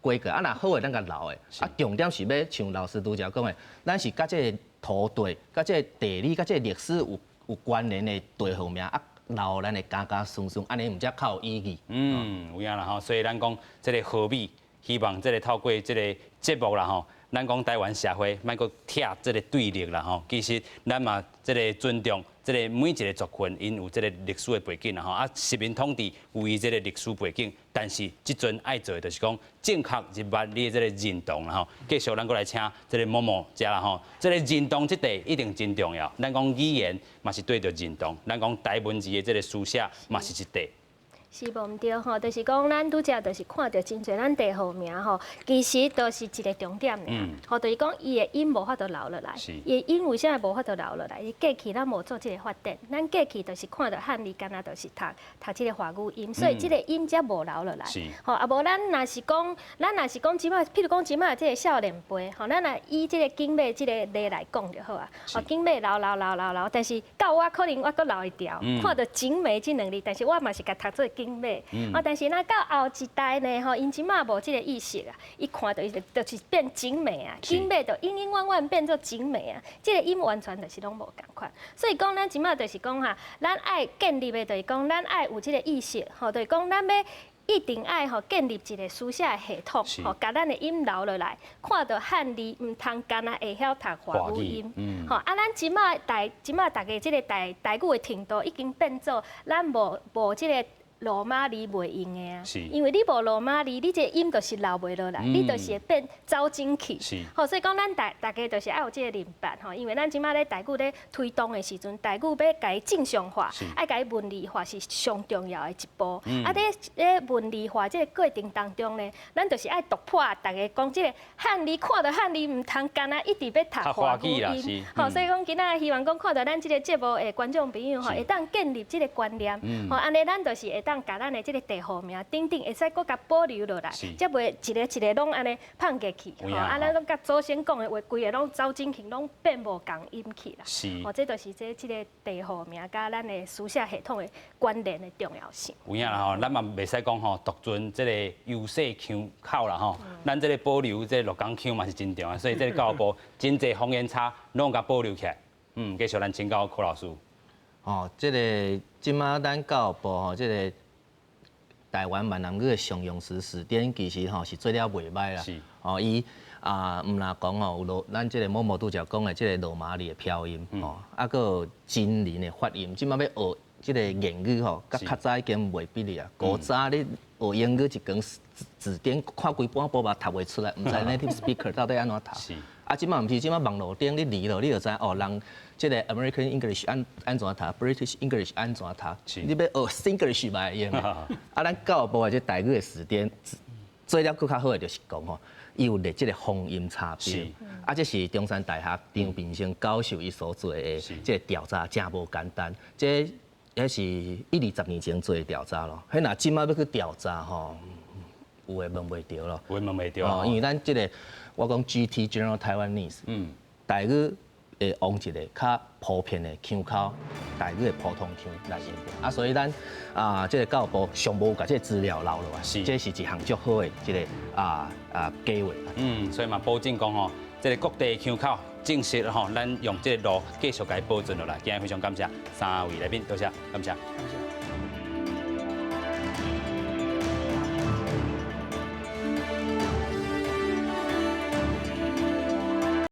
改過；啊，若好的，咱共留的。啊，重點是欲像老師拄才講的，咱是佮這個土地、佮這個地理、佮這個歷史有關聯的地號名啊。留咱的家家孫孫，按呢毋才較有意義。嗯，有影啦吼，所以咱講這個和美，希望這個透過這個節目啦吼，咱講台灣社會莫閣拆這個對立啦吼。其實咱嘛這個尊重這個每一個族群，𪜶有這個歷史的背景啦吼。啊，殖民統治有伊這個歷史背景，但是這陣愛做的就是講正確入捌你的這個認同啦吼。繼續咱閣來請這個某某遮啦吼，這個認同這塊一定真重要。咱講語言嘛是對著認同，咱講台文字的這個書寫嘛是一塊。是無毋對吼，就是講咱拄才就是看著真濟咱地號名吼，其實都是一個重點爾。吼，就是講伊的音無法度留落來，伊的音為啥物無法度留落來？伊過去咱無做這個發展，咱過去就是看著漢字，敢若就是讀讀這個華語音，所以這個音才無留落來。吼，啊無咱若是講，咱若是講這馬，譬如講這馬這個少年輩，吼，咱若以這個景美這個例來講就好啊。吼，景美留留留留留，但是到我可能我閣留會牢，看著景美這兩字，但是我嘛是共讀做景美，哦，但是若到後一代呢，吼，𪜶這馬無這個意識啊，伊看著伊就是變景美啊，景美就永永遠遠變做景美啊，這個音完全就是攏無仝款。所以講，咱這馬就是講哈，咱愛建立的，就是講咱愛有這個意識，吼，就是講咱欲一定愛吼建立一個書寫的系統，吼，共咱的音留落來，看著漢字毋通干焦會曉讀華語音，吼，啊，咱這馬台這馬逐家這個台台語的程度已經變做咱無無這個羅馬字袂用的啊，因為你無羅馬字，你這個音就是留袂落來，你就是會變走進去。吼，所以講咱大逐家就是愛有這個認識吼，因為咱這馬咧台語咧推動的時陣，台語欲共伊正常化，愛共伊文字化是上重要的一步。啊，佇咧文字化這個過程當中呢，咱就是愛突破逐家講這個漢字，看著漢字毋通干焦一直欲讀華語音。吼，所以講今仔希望講看著咱這個節目的觀眾朋友吼，會當建立這個觀念，吼，按呢咱就是會當。當共咱的這个地號名等等，會使閣共保留落來，才袂一个一个攏按呢放過去。吼，啊，咱攏佮祖先講的話，規个攏走進去，攏變無仝音去啦。哦，這就是這這个地號名佮咱的書寫系統的關聯的重要性。有影啦吼，咱嘛袂使講吼，獨尊這个優勢腔口啦吼，咱這个保留這个鹿港腔嘛是真重要，所以這个教育部真濟方言差攏共保留起來。繼續咱請教柯老師。哦，這个這馬咱教育部吼，這个台灣閩南語的常用詞辭典其實吼是做了袂䆀啦。哦，伊啊，毋若講吼，有羅咱這个某某拄才講的這个羅馬字的飄音，吼，啊，閣有真人的發音，這馬欲學這个言語吼，佮較早已經袂比哩啊。古早你學英語一間字典看規本簿嘛讀袂出來，毋知 native speaker 到底按怎讀。啊，這馬毋是，這馬網路頂你離落，你就知哦，人這个 American English 按怎讀，British English 按怎讀。你欲學 Singlish 嘛會用。啊，咱教育部的這台語的辭典做了閣較好的就是講吼，伊有列這个方音差別。啊，這是中山大學張平生教授伊所做的這个調查，誠無簡單。這彼是一二十年前做的調查咯。彼若這馬欲去調查吼，有的問袂著咯。有的問袂著。哦，因為咱這个我講 GT General Taiwanese，台語會往一个較普遍的腔口，台語的普通腔來應變。啊，所以咱啊，這个教育部上無共這个資料留落來，這是一項足好的這个計劃。所以嘛，保證講吼，這个各地腔口正式吼，咱用這个路繼續共伊保存落來。今日非常感謝三位來賓，多謝，感謝。感謝。